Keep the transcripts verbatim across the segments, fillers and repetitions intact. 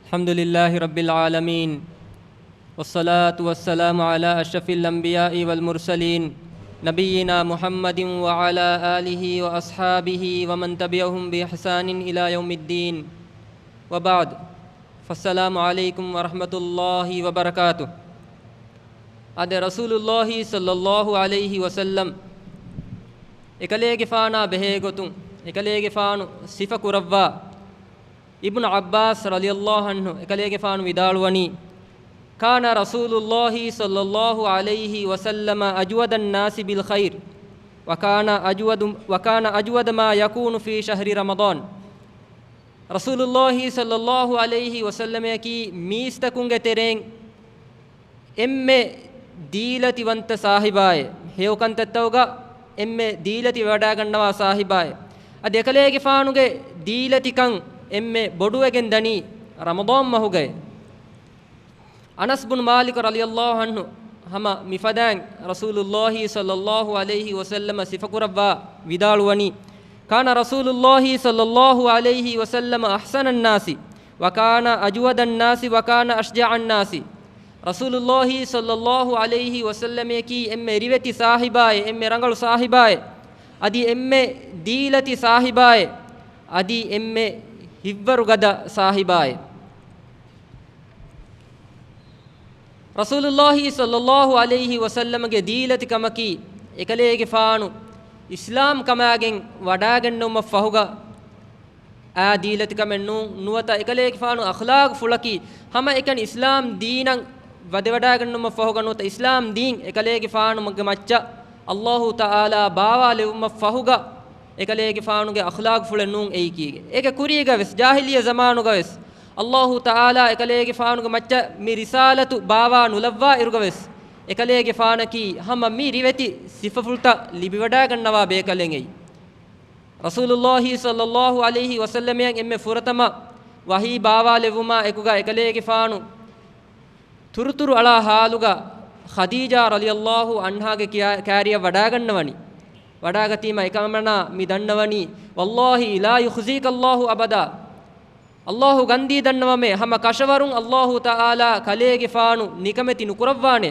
الحمد لله رب العالمين، والصلاة والسلام على أشرف الأنبياء والمرسلين، نبينا محمد وعلى آله وأصحابه ومن تبعهم بإحسان إلى يوم الدين، وبعد، فالسلام عليكم ورحمة الله وبركاته. އާދެ، ރަސޫލުﷲ ޞައްލަﷲ ޢަލައިހި ވަސައްލަމް އެކަލޭގެފާނާ ބެހޭގޮތުން އެކަލޭގެފާނު ސިފަކުރައްވާ، އިބްނު ޢައްބާސް ރަޟިޔަﷲ ޢަންހު އެކަލޭގެފާނު ވިދާޅުވަނީ، كان رسول الله صلى الله عليه وسلم أجود الناس بالخير، وكان أجود، وكان أجود ما يكون في شهر رمضان. ރަސޫލުﷲ ޞައްލަﷲ ޢަލައިހި ވަސައްލަމަކީ މީސްތަކުންގެ ތެރެއިން އެންމެ ދީލަތިވަންތަ ސާހިބާއެއް، ހެޔޮކަންތައްތައުގަ އެންމެ ދީލަތިވެވަޑައިގަންނަވާ ސާހިބާއެއް. އަދި އެކަލޭގެފާނުގެ ދީލަތިކަން އެންމެ ބޮޑުވެގެން ދަނީ ރަމަޟާން މަހުގައި. އަނަސް ބުނު މާލިކު ރަޟިޔަﷲ ޢަންހު ހަމަ މިފަދައިން ރަސޫލުﷲ ޞައްލަﷲ ޢަލައިހި ވަސައްލަމަ ސިފަކުރައްވާ ވިދާޅުވަނީ، كان رسول الله صلى الله عليه وسلم أحسن الناس، وكان أجود الناس، وكان أشجع الناس. ރަސޫލުﷲ ޞައްލަﷲ ޢަލައިހި ވަސައްލަމަކީ އެންމެ ރިވެތި ސާހިބާއެއް، އެންމެ ރަނގަޅު ސާހިބާއެއް، އަދި އެންމެ ދީލަތި ސާހިބާއެއް، އަދި އެންމެ ހިތްވަރުގަދަ ސާހިބާއެއް. ރަސޫލުﷲ ޞައްލަﷲ ޢަލައިހި ވަސައްލަމަގެ ދީލަތިކަމަކީ، އެކަލޭގެފާނު އިސްލާމް ކަމާގެން ވަޑާގެންނެވުމަށް ފަހުގަ އާ ދީލަތިކަމެއް ނޫން، ނުވަތަ އެކަލޭގެފާނު އަޚްލާގުފުޅަކީ، ހަމައެކަނި އިސްލާމް ދީނަށް ވަދެވަޑާގެންނެވުމަށް ފަހުގަ ނުވަތަ އިސްލާމް ދީން އެކަލޭގެފާނުގެ މައްޗަށް ﷲ ތަޢާލާ ބާވާލެވުމަށް ފަހުގަ، އެކަލޭގެފާނުގެ އަޚްލާގުފުޅެއް ނޫން އެއީކީގެ. އޭގެ ކުރީގަވެސް، ޖާހިލިއްޔަ ޒަމާނުގަވެސް، ﷲ ތަޢާލާ އެކަލޭގެފާނުގެ މައްޗަށް މި ރިސާލަތު ބާވާ ނުލައްވާ އިރުގަވެސް، އެކަލޭގެފާނަކީ ހަމަ މި ރިވެތި ސިފަފުޅުތައް ލިބިވަޑައިގަންނަވާ ބޭކަލެއް އެއީ. ރަސޫލުﷲ ޞައްލަﷲ ޢަލައިހި ވަސައްލަމައަށް އެންމެ ފުރަތަމަ ވަޙީ ބާވާލެއްވުމާ އެކުގަ އެކަލޭގެފާނު ތުރުތުރު އަޅާ ޙާލުގަ ޚަދީޖާ ރަޟިޔަﷲ ޢަންހާގެ ކިޔާ-، ކާރިއަށް ވަޑާގަންނަވަނީ. ވަޑާގަތީމަ އެކަމަނާ މި ދަންނަވަނީ، "والله لا يخزيك الله أبدا." ﷲ ގަންދީ ދަންނަވަމޭ، ހަމަ ކަށަވަރުން ﷲ ތަޢާލާ ކަލޭގެފާނު ނިކަމެތި ނުކުރައްވާނެ.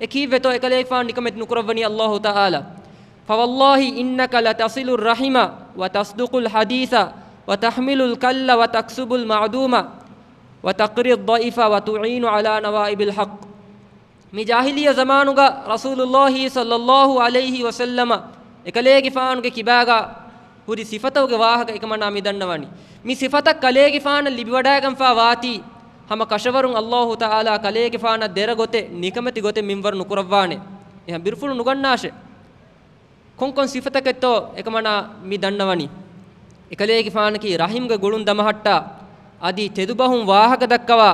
އެ ކީއްވެތޯ އެކަލޭގެފާނު ނިކަމެތި ނުކުރައްވަނީ ﷲ ތަޢާލާ؟ "فوالله إنك لتصل الرحم وتصدق الحديث وتحمل الكل وتكسب المعدوم وتقري الضيف وتعين على نوائب الحق." މި ޖާހިލިއްޔަ ޒަމާނުގަ ރަސޫލުﷲ ޞައްލަﷲ ޢަލައިހި ވަސައްލަމަ އެކަލޭގެފާނުގެ ކިބާގަ ހުރި ސިފަތަކުގެ ވާހަކަ އެކަމަނާ މި ދަންނަވަނީ. މި ސިފަތައް ކަލޭގެފާނަށް ލިބިވަޑައިގަންފާ ވާތީ، ހަމަ ކަށަވަރުން ﷲ ތަޢާލާ ކަލޭގެފާނަށް ދެރަ ގޮތެއް ނިކަމެތި ގޮތެއް މިންވަރު ނުކުރައްވާނެ. އެހެން ބިރުފުޅު ނުގަންނާށެ. ކޮންކޮން ސިފަތަކެއްތޯ އެކަމަނާ މި ދަންނަވަނީ. އެކަލޭގެފާނަކީ ރަޙިމްގެ ގުޅުން ދަމަހައްޓާ، އަދި ތެދުބަހުން ވާހަކަ ދައްކަވާ،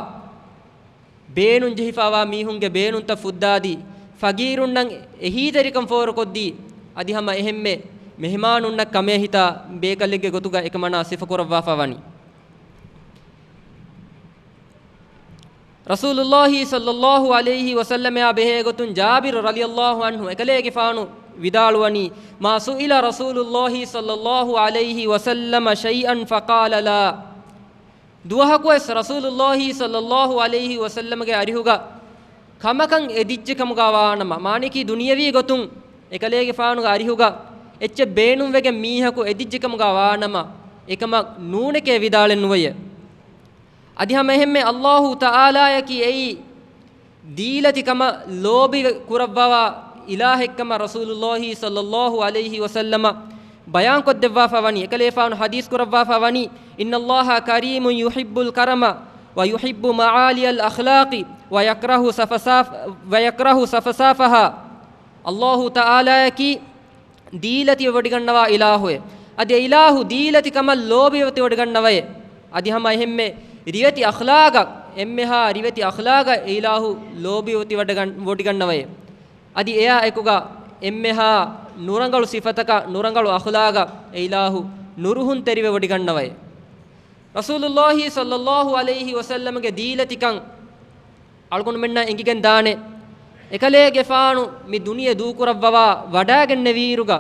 ބޭނުން ޖެހިފާވާ މީހުންގެ ބޭނުންތައް ފުއްދާދީ، ފަގީރުންނަށް އެހީތެރިކަން ފޯރުކޮށްދީ، އަދި ހަމަ އެހެންމެ މެހެމާނުންނަށް ކަމޭހިތާ ބޭކަލެއްގެ ގޮތުގަ އެކަމަނާ ސިފަކުރައްވާފަ ވަނީ. ރަސޫލުﷲ ޞައްލަﷲ ޢަލައިހި ވަސައްލަމައާ ބެހޭގޮތުން ޖާބިރު ރަޟިޔަﷲ ޢަންހު އެކަލޭގެފާނު ވިދާޅުވަނީ، "ما سئل رسول الله صلى الله عليه وسلم شيئا فقال لا." ދުވަހަކުވެސް ރަސޫލުﷲ ޞައްލަﷲ ޢަލައިހި ވަސައްލަމަގެ އަރިހުގަ ކަމަކަށް އެދިއްޖެކަމުގަ ވާނަމަ، މާނަޔަކީ ދުނިޔަވީ ގޮތުން އެކަލޭގެފާނުގެ އަރިހުގަ އެއްޗެއް ބޭނުންވެގެން މީހަކު އެދިއްޖެކަމުގަ ވާނަމަ، އެކަމަށް ނޫނެކޭ ވިދާޅެއް ނުވެޔޭ. އަދި ހަމަ އެހެންމެ ﷲ ތަޢާލާޔަކީ އެއީ ދީލަތި ކަމަށް ލޯބި ކުރައްވަވާ އިލާހެއްކަމަށް ރަސޫލުﷲ ޞައްލަﷲ ޢަލައިހި ވަސައްލަމަ ބަޔާންކޮށްދެއްވާފަ ވަނީ، އެކަލޭފާނު ޙަދީޘް ކުރައްވާފަ ވަނީ، "إن الله كريم يحب الكرم ويحب معالي الأخلاق ويكره سفساف، ويكره سفسافها." ﷲ ތަޢާލާޔަކީ ދީލަތިވެވޮޑިގަންނަވާ އިލާހުއެއް. އަދި އެ އިލާހު ދީލަތި ކަމަށް ލޯބިވެތިވޮޑިގަންނަވައެއް. އަދި ހަމަ އެހެންމެ ރިވެތި އަޚްލާގަށް، އެންމެހާ ރިވެތި އަޚްލާގަށް އެ އިލާހު ލޯބިވެތިވަޑަގަން-، ވޮޑިގަންނަވައެއް. އަދި އެއާ އެކުގަ އެންމެހާ ނުރަނގަޅު ސިފަތަކަށް، ނުރަނގަޅު އަޚްލާގަށް އެ އިލާހު ނުރުހުންތެރިވެވޮޑިގަންނަވައެއް. ރަސޫލުﷲ ޞައްލަﷲ ޢަލައިހި ވަސައްލަމަގެ ދީލަތިކަން އަޅުގަނޑުމެންނަށް އެނގިގެން ދާނެ. އެކަލޭގެފާނު މި ދުނިޔެ ދޫކުރައްވަވާ ވަޑާގެންނެވިއިރުގަ،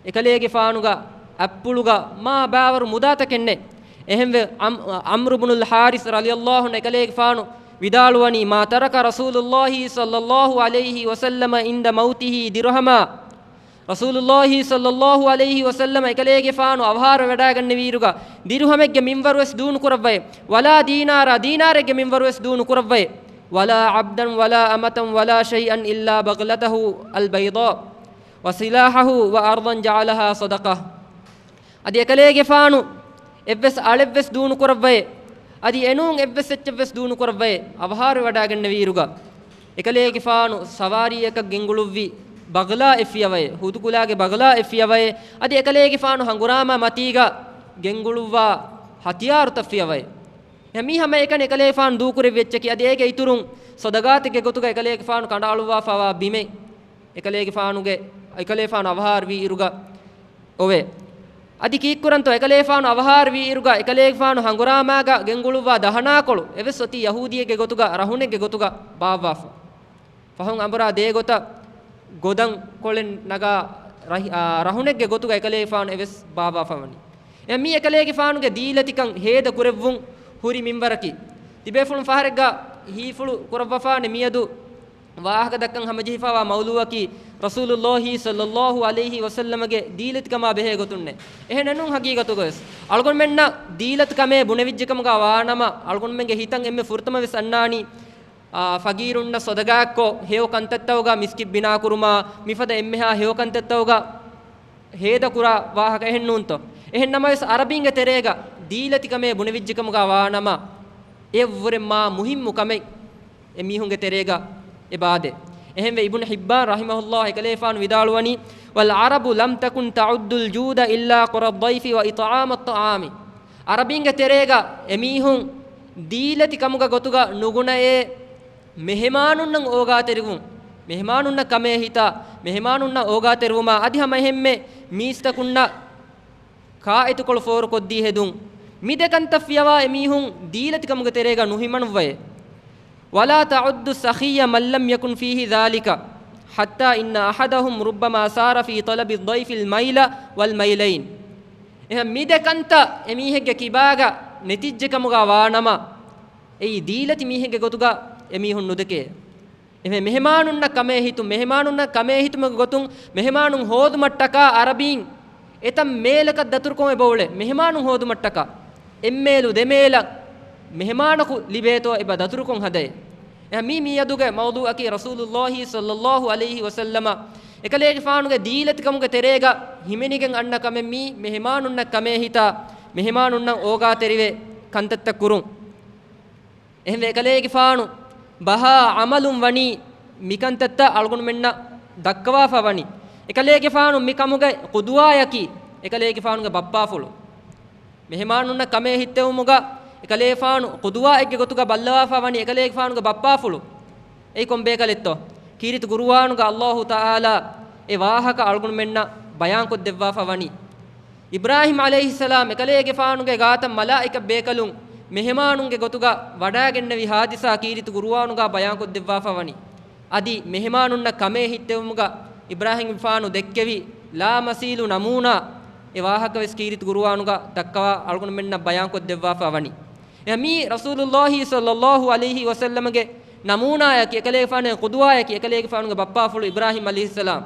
އެކަލޭގެފާނުގަ އަތްޕުޅުގަ މާ ބާވަރު މުދާތަކެއް ނެތް. އެހެންވެ، ޢަމް-، ޢަމްރު ބުނުލް ޙާރިޘް ރަޟިޔަﷲ ޢަންހު އެކަލޭގެފާނު ވިދާޅުވަނީ، "ما ترك رسول الله صلى الله عليه وسلم عند موته درهما." ރަސޫލުﷲ ޞައްލަﷲ ޢަލައިހި ވަސައްލަމަ އެކަލޭގެފާނު އަވަހާރަވެވަޑައިގަންނެވިއިރުގަ، ދިރުހަމެއްގެ މިންވަރުވެސް ދޫނުކުރައްވައެ، ވަލާ ދީނާރާ، ދީނާރެއްގެ މިންވަރުވެސް ދޫނުކުރައްވައެ، ولا عبدا ولا أمة ولا شيئا إلا بغلته البيضاء وسلاحه وأرضا جعلها صدقة. އަދި އެކަލޭގެފާނު އެއްވެސް އަޅެއްވެސް ދޫނުކުރައްވައެ، އަދި އެނޫން އެއްވެސް އެއްޗެއްވެސް ދޫނުކުރައްވައެ، އަވަހާރަވެވަޑައިގަންނެވިއިރުގަ، އެކަލޭގެފާނު ސަވާރީއަކަށް ގެންގުޅުއްވި ބަޣްލާ އެއްފިޔަވައެ، ހުދުކުލާގެ ބަޣްލާ އެއްފިޔަވައެ، އަދި އެކަލޭގެފާނު ހަނގުރާމާ މަތީގަ ގެންގުޅުއްވާ ހަތިޔާރުތައް ފިޔަވައެ. މި ހަމައެކަނި އެކަލޭގެފާނު ދޫކުރެއްވި އެއްޗަކީ، އަދި އޭގެ އިތުރުން ޞަދަގާތެއްގެ ގޮތުގަ އެކަލޭގެފާނު ކަނޑައަޅުއްވާފައިވާ ބިމެއް. އެކަލޭގެފާނުގެ، އެކަލޭގެފާނު އަވަހާރަވީ އިރުގަ އޮވޭ. އަދި ކީއްކުރަންތޯ، އެކަލޭގެފާނު އަވަހާރަވީ އިރުގަ އެކަލޭގެފާނު ހަނގުރާމާގަ ގެންގުޅުއްވާ ދަހަނާކޮޅު އެވެސް އޮތީ ޔަހޫދީއެއްގެ ގޮތުގަ، ރަހުނެއްގެ ގޮތުގަ ބާއްވާފަ. ފަހުން އަނބުރާ ދޭ ގޮތަށް ގޮދަން ކޮޅެއް ނަގާ ރަހި-، އާ، ރަހުނެއްގެ ގޮތުގަ އެކަލޭގެފާނު އެވެސް ބާއްވާފަ ވަނީ. އެ މީ އެކަލޭގެފާނުގެ ދީލަތިކަން ހޭދަ ކުރެއްވުން ހުރި މިންވަރަކީ. ތިބޭފުޅުން ފަހަރެއްގަ ހީފުޅު ކުރައްވަފާނެ މިއަދު ވާހަކަ ދައްކަން ހަމަޖެހިފައިވާ މައުޟޫއަކީ ރަސޫލުﷲ ޞައްލަﷲ ޢަލައިހި ވަސައްލަމަގެ ދީލަތިކަމާ ބެހޭ ގޮތުންނޭ. އެހެނެއްނޫން ޙަޤީޤަތުގަވެސް. އަޅުގަނޑުމެންނަށް ދީލަތިކަމޭ ބުނެވިއްޖެކަމުގަ ވާނަމަ، އަޅުގަނޑުމެންގެ ހިތަށް އެންމެ ފުރަތަމަވެސް އަންނާނީ، އާ، ފަގީރުންނަށް ޞަދަގާތްކޮށް، ހެޔޮ ކަންތައްތައުގަ މިސްކިތް ބިނާކުރުމާ، މިފަދަ އެންމެހާ ހެޔޮ ކަންތައްތައުގަ ހޭދަކުރާ ވާހަކަ އެހެންނޫންތޯ؟ އެހެން ނަމަވެސް، އަރަބީންގެ ތެރޭގަ ދީލަތިކަމޭ ބުނެވިއްޖެކަމުގަ ވާނަމަ، އެއަށްވުރެ މާ މުހިއްމު ކަމެއް އެމީހުންގެ ތެރޭގަ އެބާދޭ. އެހެންވެ، އިބްނު ޙިއްބާން ރަޙިމަހުﷲ އެކަލޭފާނު ވިދާޅުވަނީ، "والعرب لم تكن تعد الجود إلا قرى الضيف وإطعام الطعام." އަރަބީންގެ ތެރޭގަ އެމީހުން ދީލަތި ކަމުގަ ގޮތުގަ ނުގުނައޭ މެހެމާނުންނަށް އޯގާތެރިވުން، މެހެމާނުންނަށް ކަމޭ ހިތާ، މެހެމާނުންނަށް އޯގާތެރިވުމާ، އަދި ހަމަ އެހެންމެ މީސްތަކުންނަށް ކާއެތުކޮޅު ފޯރުކޮށްދީ ހެދުން. މި ދެ ކަންތައް ފިޔަވާ އެމީހުން ދީލަތިކަމުގެ ތެރޭގަ ނުހިމަނުއްވައޭ. "ولا تعد السخي من لم يكن فيه ذلك، حتى إن أحدهم ربما سار في طلب الضيف الميل والميلين." އެހެން މި ދެ ކަންތައް އެމީހެއްގެ ކިބާގަ ނެތިއްޖެކަމުގަ ވާނަމަ، އެއީ ދީލަތި މީހެއްގެ ގޮތުގަ އެމީހުން ނުދެކޭ. އެހެން މެހެމާނުންނަށް ކަމޭ ހިތުން، މެހެމާނުންނަށް ކަމޭ ހިތުމުގެ ގޮތުން މެހެމާނުން ހޯދުމަށްޓަކާ އަރަބީން އެތައް މޭލަކަށް ދަތުރުކޮށް އެބައުޅޭ. މެހެމާނުން ހޯދުމަށްޓަކާ އެއްމޭލު ދެމޭލަށް މެހެމާނަކު ލިބޭތޯ އެބަ ދަތުރުކޮށް ހަދައޭ. އެހެން މީ މިއަދުގެ މައުޟޫއަކީ ރަސޫލުﷲ ޞައްލަﷲ ޢަލައިހި ވަސައްލަމަ އެކަލޭގެފާނުގެ ދީލަތިކަމުގެ ތެރޭގަ ހިމެނިގެން އަންނަ ކަމެއް މީ މެހެމާނުންނަށް ކަމޭ ހިތާ، މެހެމާނުންނަށް އޯގާތެރިވެ ކަންތައްތައް ކުރުން. އެހެންވެ، އެކަލޭގެފާނު ބަހާ ޢަމަލުން ވަނީ މިކަންތައްތައް އަޅުގަނޑުމެންނަށް ދައްކަވާފަ ވަނީ. އެކަލޭގެފާނު މިކަމުގެ ޤުދުވާޔަކީ އެކަލޭގެފާނުގެ ބައްޕާފުޅު. މެހެމާނުންނަށް ކަމޭ ހިއްތެވުމުގަ އެކަލޭގެފާނު ޤުދުވާއެއްގެ ގޮތުގަ ބައްލަވާފަ ވަނީ އެކަލޭގެފާނުގެ ބައްޕާފުޅު. އެއީ ކޮން ބޭކަލެއްތޯ؟ ކީރިތި ޤުރުއާނުގަ ﷲ ތަޢާލާ އެ ވާހަކަ އަޅުގަނޑުމެންނަށް ބަޔާންކޮށްދެއްވާފަ ވަނީ. އިބްރާހީމް ޢަލައިހިއްސަލާމް އެކަލޭގެފާނުގެ ގާތަށް މަލާއިކަ ބޭކަލުން މެހެމާނުންގެ ގޮތުގަ ވަޑައިގެންނެވި ހާދިސާ ކީރިތި ޤުރުއާނުގަ ބަޔާންކޮށްދެއްވާފަ ވަނީ. އަދި މެހެމާނުންނަށް ކަމޭ ހިއްތެވުމުގަ އިބްރާހީމްގެފާނު ދެއްކެވި ލާމަސީލު ނަމޫނާ އެ ވާހަކަވެސް ކީރިތި ޤުރުއާނުގަ ދައްކަވާ އަޅުގަނޑުމެންނަށް ބަޔާންކޮށްދެއްވާފަ ވަނީ. އެ މީ ރަސޫލުﷲ ޞައްލަﷲ ޢަލައިހި ވަސައްލަމަގެ ނަމޫނާޔަކީ، އެކަލޭގެފާނުގެ ޤުދުވާޔަކީ، އެކަލޭގެފާނުގެ ބައްޕާފުޅު އިބްރާހީމް ޢަލައިހިއްސަލާމް.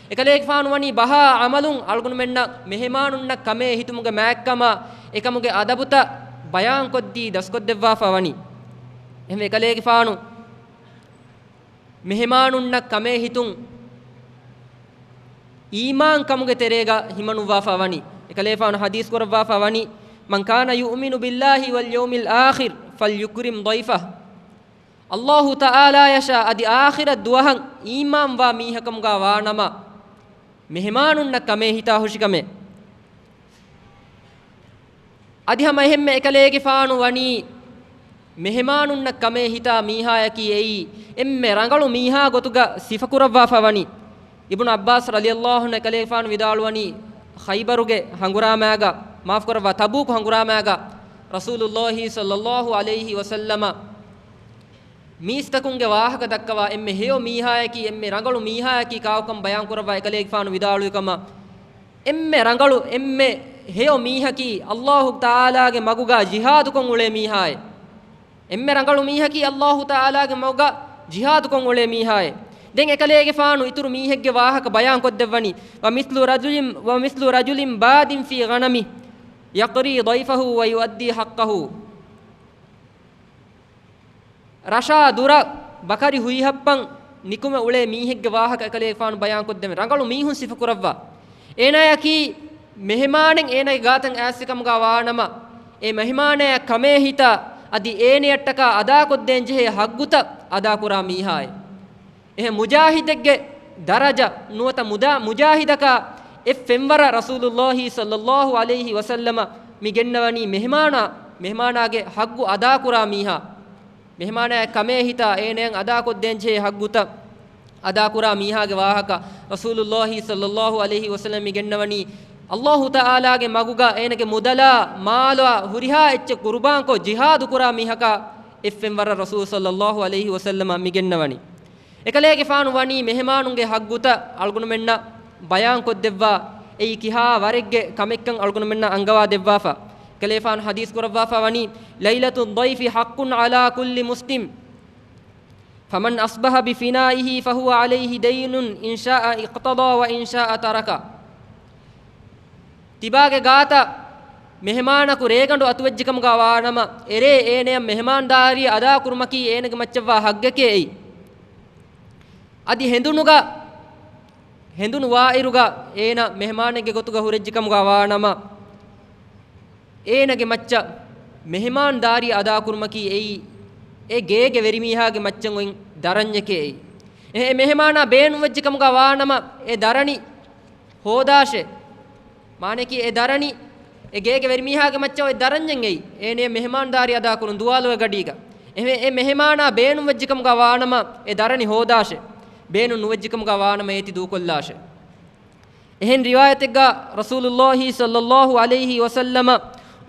އެކަލޭގެފާނު ވަނީ ބަހާ ޢަމަލުން އަޅުގަނޑުމެންނަށް މެހެމާނުންނަށް ކަމޭ ހިތުމުގެ މާތްކަމާ، އެކަމުގެ އަދަބުތައް ބަޔާންކޮށްދީ ދަސްކޮށްދެއްވާފަ ވަނީ. އެހެންވެ، އެކަލޭގެފާނު މެހެމާނުންނަށް ކަމޭ ހިތުން އީމާން ކަމުގެ ތެރޭގަ ހިމަނުއްވާފަ ވަނީ. އެކަލޭގެފާނު ޙަދީޘް ކުރައްވާފަ ވަނީ، "من كان يؤمن بالله واليوم الآخر فليكرم ضيفه." ﷲ ތަޢާލާޔަށާ އަދި އާޚިރަތް ދުވަހަށް އީމާންވާ މީހަކަމުގަ ވާނަމަ، މެހެމާނުންނަށް ކަމޭ ހިތާ ހުށިކަމޭ. އަދި ހަމަ އެހެންމެ އެކަލޭގެފާނު ވަނީ މެހެމާނުންނަށް ކަމޭ ހިތާ މީހާޔަކީ އެއީ އެންމެ ރަނގަޅު މީހާ ގޮތުގަ ސިފަކުރައްވާފަ ވަނީ. އިބްނު ޢައްބާސް ރަޟިޔަﷲ ޢަންހު އެކަލޭގެފާނު ވިދާޅުވަނީ، ޚައިބަރުގެ ހަނގުރާމާގަ، މާފުކުރައްވާ، ތަބޫކު ހަނގުރާމާގަ ރަސޫލުﷲ ޞައްލަﷲ ޢަލައިހި ވަސައްލަމަ މީސްތަކުންގެ ވާހަކަ ދައްކަވާ އެންމެ ހެޔޮ މީހާޔަކީ، އެންމެ ރަނގަޅު މީހާޔަކީ ކާކުކަން ބަޔާންކުރައްވާ އެކަލޭގެފާނު ވިދާޅުވި ކަމަށް، އެންމެ ރަނގަޅު، އެންމެ ހެޔޮ މީހަކީ އައްލާހު ތަޢާލާގެ މަގުގަ ޖިހާދުކޮށް އުޅޭ މީހާއެއް. އެންމެ ރަނގަޅު މީހަކީ އައްލާހު ތަޢާލާގެ މަގުގަ ޖިހާދުކޮށް އުޅޭ މީހާއެއް. ދެން އެކަލޭގެފާނު އިތުރު މީހެއްގެ ވާހަކަ ބަޔާން ކޮށްދެއްވަނީ، ومثل رجل، ومثل رجل باد في غنمه يقري ضيفه ويؤدي حقه. ރަށާ ދުރަށް ބަކަރި ހުއިހައްޕަން ނިކުމެ އުޅޭ މީހެއްގެ ވާހަކަ އެކަލޭގެފާނު ބަޔާންކޮށްދެމެ، ރަނގަޅު މީހުން ސިފަކުރައްވާ. އޭނާޔަކީ މެހެމާނެއް އޭނާގެ ގާތަށް އައިސްފިކަމުގަ ވާނަމަ، އެ މެހެމާނާޔަށް ކަމޭހިތާ އަދި އޭނަޔަށްޓަކާ އަދާކޮށްދޭންޖެހޭ ހައްގުތައް އަދާކުރާ މީހާއެއް. އެހެން މުޖާހިދެއްގެ ދަރަޖަ ނުވަތަ މުދާ-، މުޖާހިދަކާ އެއް ފެންވަރަށް ރަސޫލުއްލާހި ޞައްލައްލާހު ޢަލައިހި ވަސައްލަމަ މި ގެންނަވަނީ މެހެމާނާ، މެހެމާނާގެ ހައްގު އަދާކުރާ މީހާ. މެހެމާނާޔަށް ކަމޭހިތާ އޭނަޔަށް އަދާކޮށްދޭންޖެހޭ ހައްގުތައް އަދާކުރާ މީހާގެ ވާހަކަ ރަސޫލުއްލާހި ޞައްލައްލާހު ޢަލައިހި ވަސައްލަމަ މި ގެންނަވަނީ، އައްލާހު ތަޢާލާގެ މަގުގަ އޭނަގެ މުދަލާ، މާލާ، ހުރިހާ އެއްޗެއް ޤުރުބާންކޮށް ޖިހާދުކުރާ މީހަކާ އެއް ފެންވަރަށް ރަސޫލު ޞައްލައްލާހު ޢަލައިހި ވަސައްލަމަ މި ގެންނަވަނީ. އެކަލޭގެފާނު ވަނީ މެހެމާނުންގެ ހައްގުތައް އަޅުގަނޑުމެންނަށް ބަޔާންކޮށްދެއްވާ، އެއީ ކިހާ ވަރެއްގެ ކަމެއްކަން އަޅުގަނޑުމެންނަށް އަންގަވާ ދެއްވާފަ. އެކަލޭގެފާނު ޙަދީޘް ކުރައްވާފަ ވަނީ، ليلة الضيف حق على كل مسلم، فمن أصبح بفنائه فهو عليه دين، إن شاء اقتضى وإن شاء ترك. ތިބާގެ ގާތަށް މެހެމާނަކު ރޭގަނޑު އަތުވެއްޖެކަމުގަ ވާނަމަ، އެރޭ އޭނަޔަށް މެހެމާންދާރީ އަދާކުރުމަކީ އޭނަގެ މައްޗަށްވާ ހައްގެކޭ އެއީ. އަދި ހެނދުނުގަ، ހެނދުނު ވާއިރުގަ އޭނަ މެހެމާނެއްގެ ގޮތުގަ ހުރެއްޖެކަމުގަ ވާނަމަ، އޭނަގެ މައްޗަށް މެހެމާންދާރީ އަދާކުރުމަކީ އެއީ، އެ ގޭގެ ވެރިމީހާގެ މައްޗަށް އޮތް ދަރަންޏެކޭ އެއީ. އެ، އެ މެހެމާނާ ބޭނުންވެއްޖެކަމުގަ ވާނަމަ، އެ ދަރަނި ހޯދާށޭ. މާނައަކީ އެ ދަރަނި އެ ގޭގެ ވެރިމީހާގެ މައްޗަށް އޮތް ދަރަންޏެއް އެއީ. އޭނަޔަށް މެހެމާންދާރީ އަދާކުރުން ދުވާލުވެ ގަޑީގަ. އެހެން އެ މެހެމާނާ ބޭނުންވެއްޖެކަމުގަ ވާނަމަ، އެ ދަރަނި ހޯދާށޭ. ބޭނުން ނުވެއްޖެކަމުގަ ވާނަމަ، އޭތި ދޫކޮށްލާށޭ. އެހެން ރިވާޔަތެއްގަ ރަސޫލުއްލާހި ޞައްލައްލާހު ޢަލައިހި ވަސައްލަމަ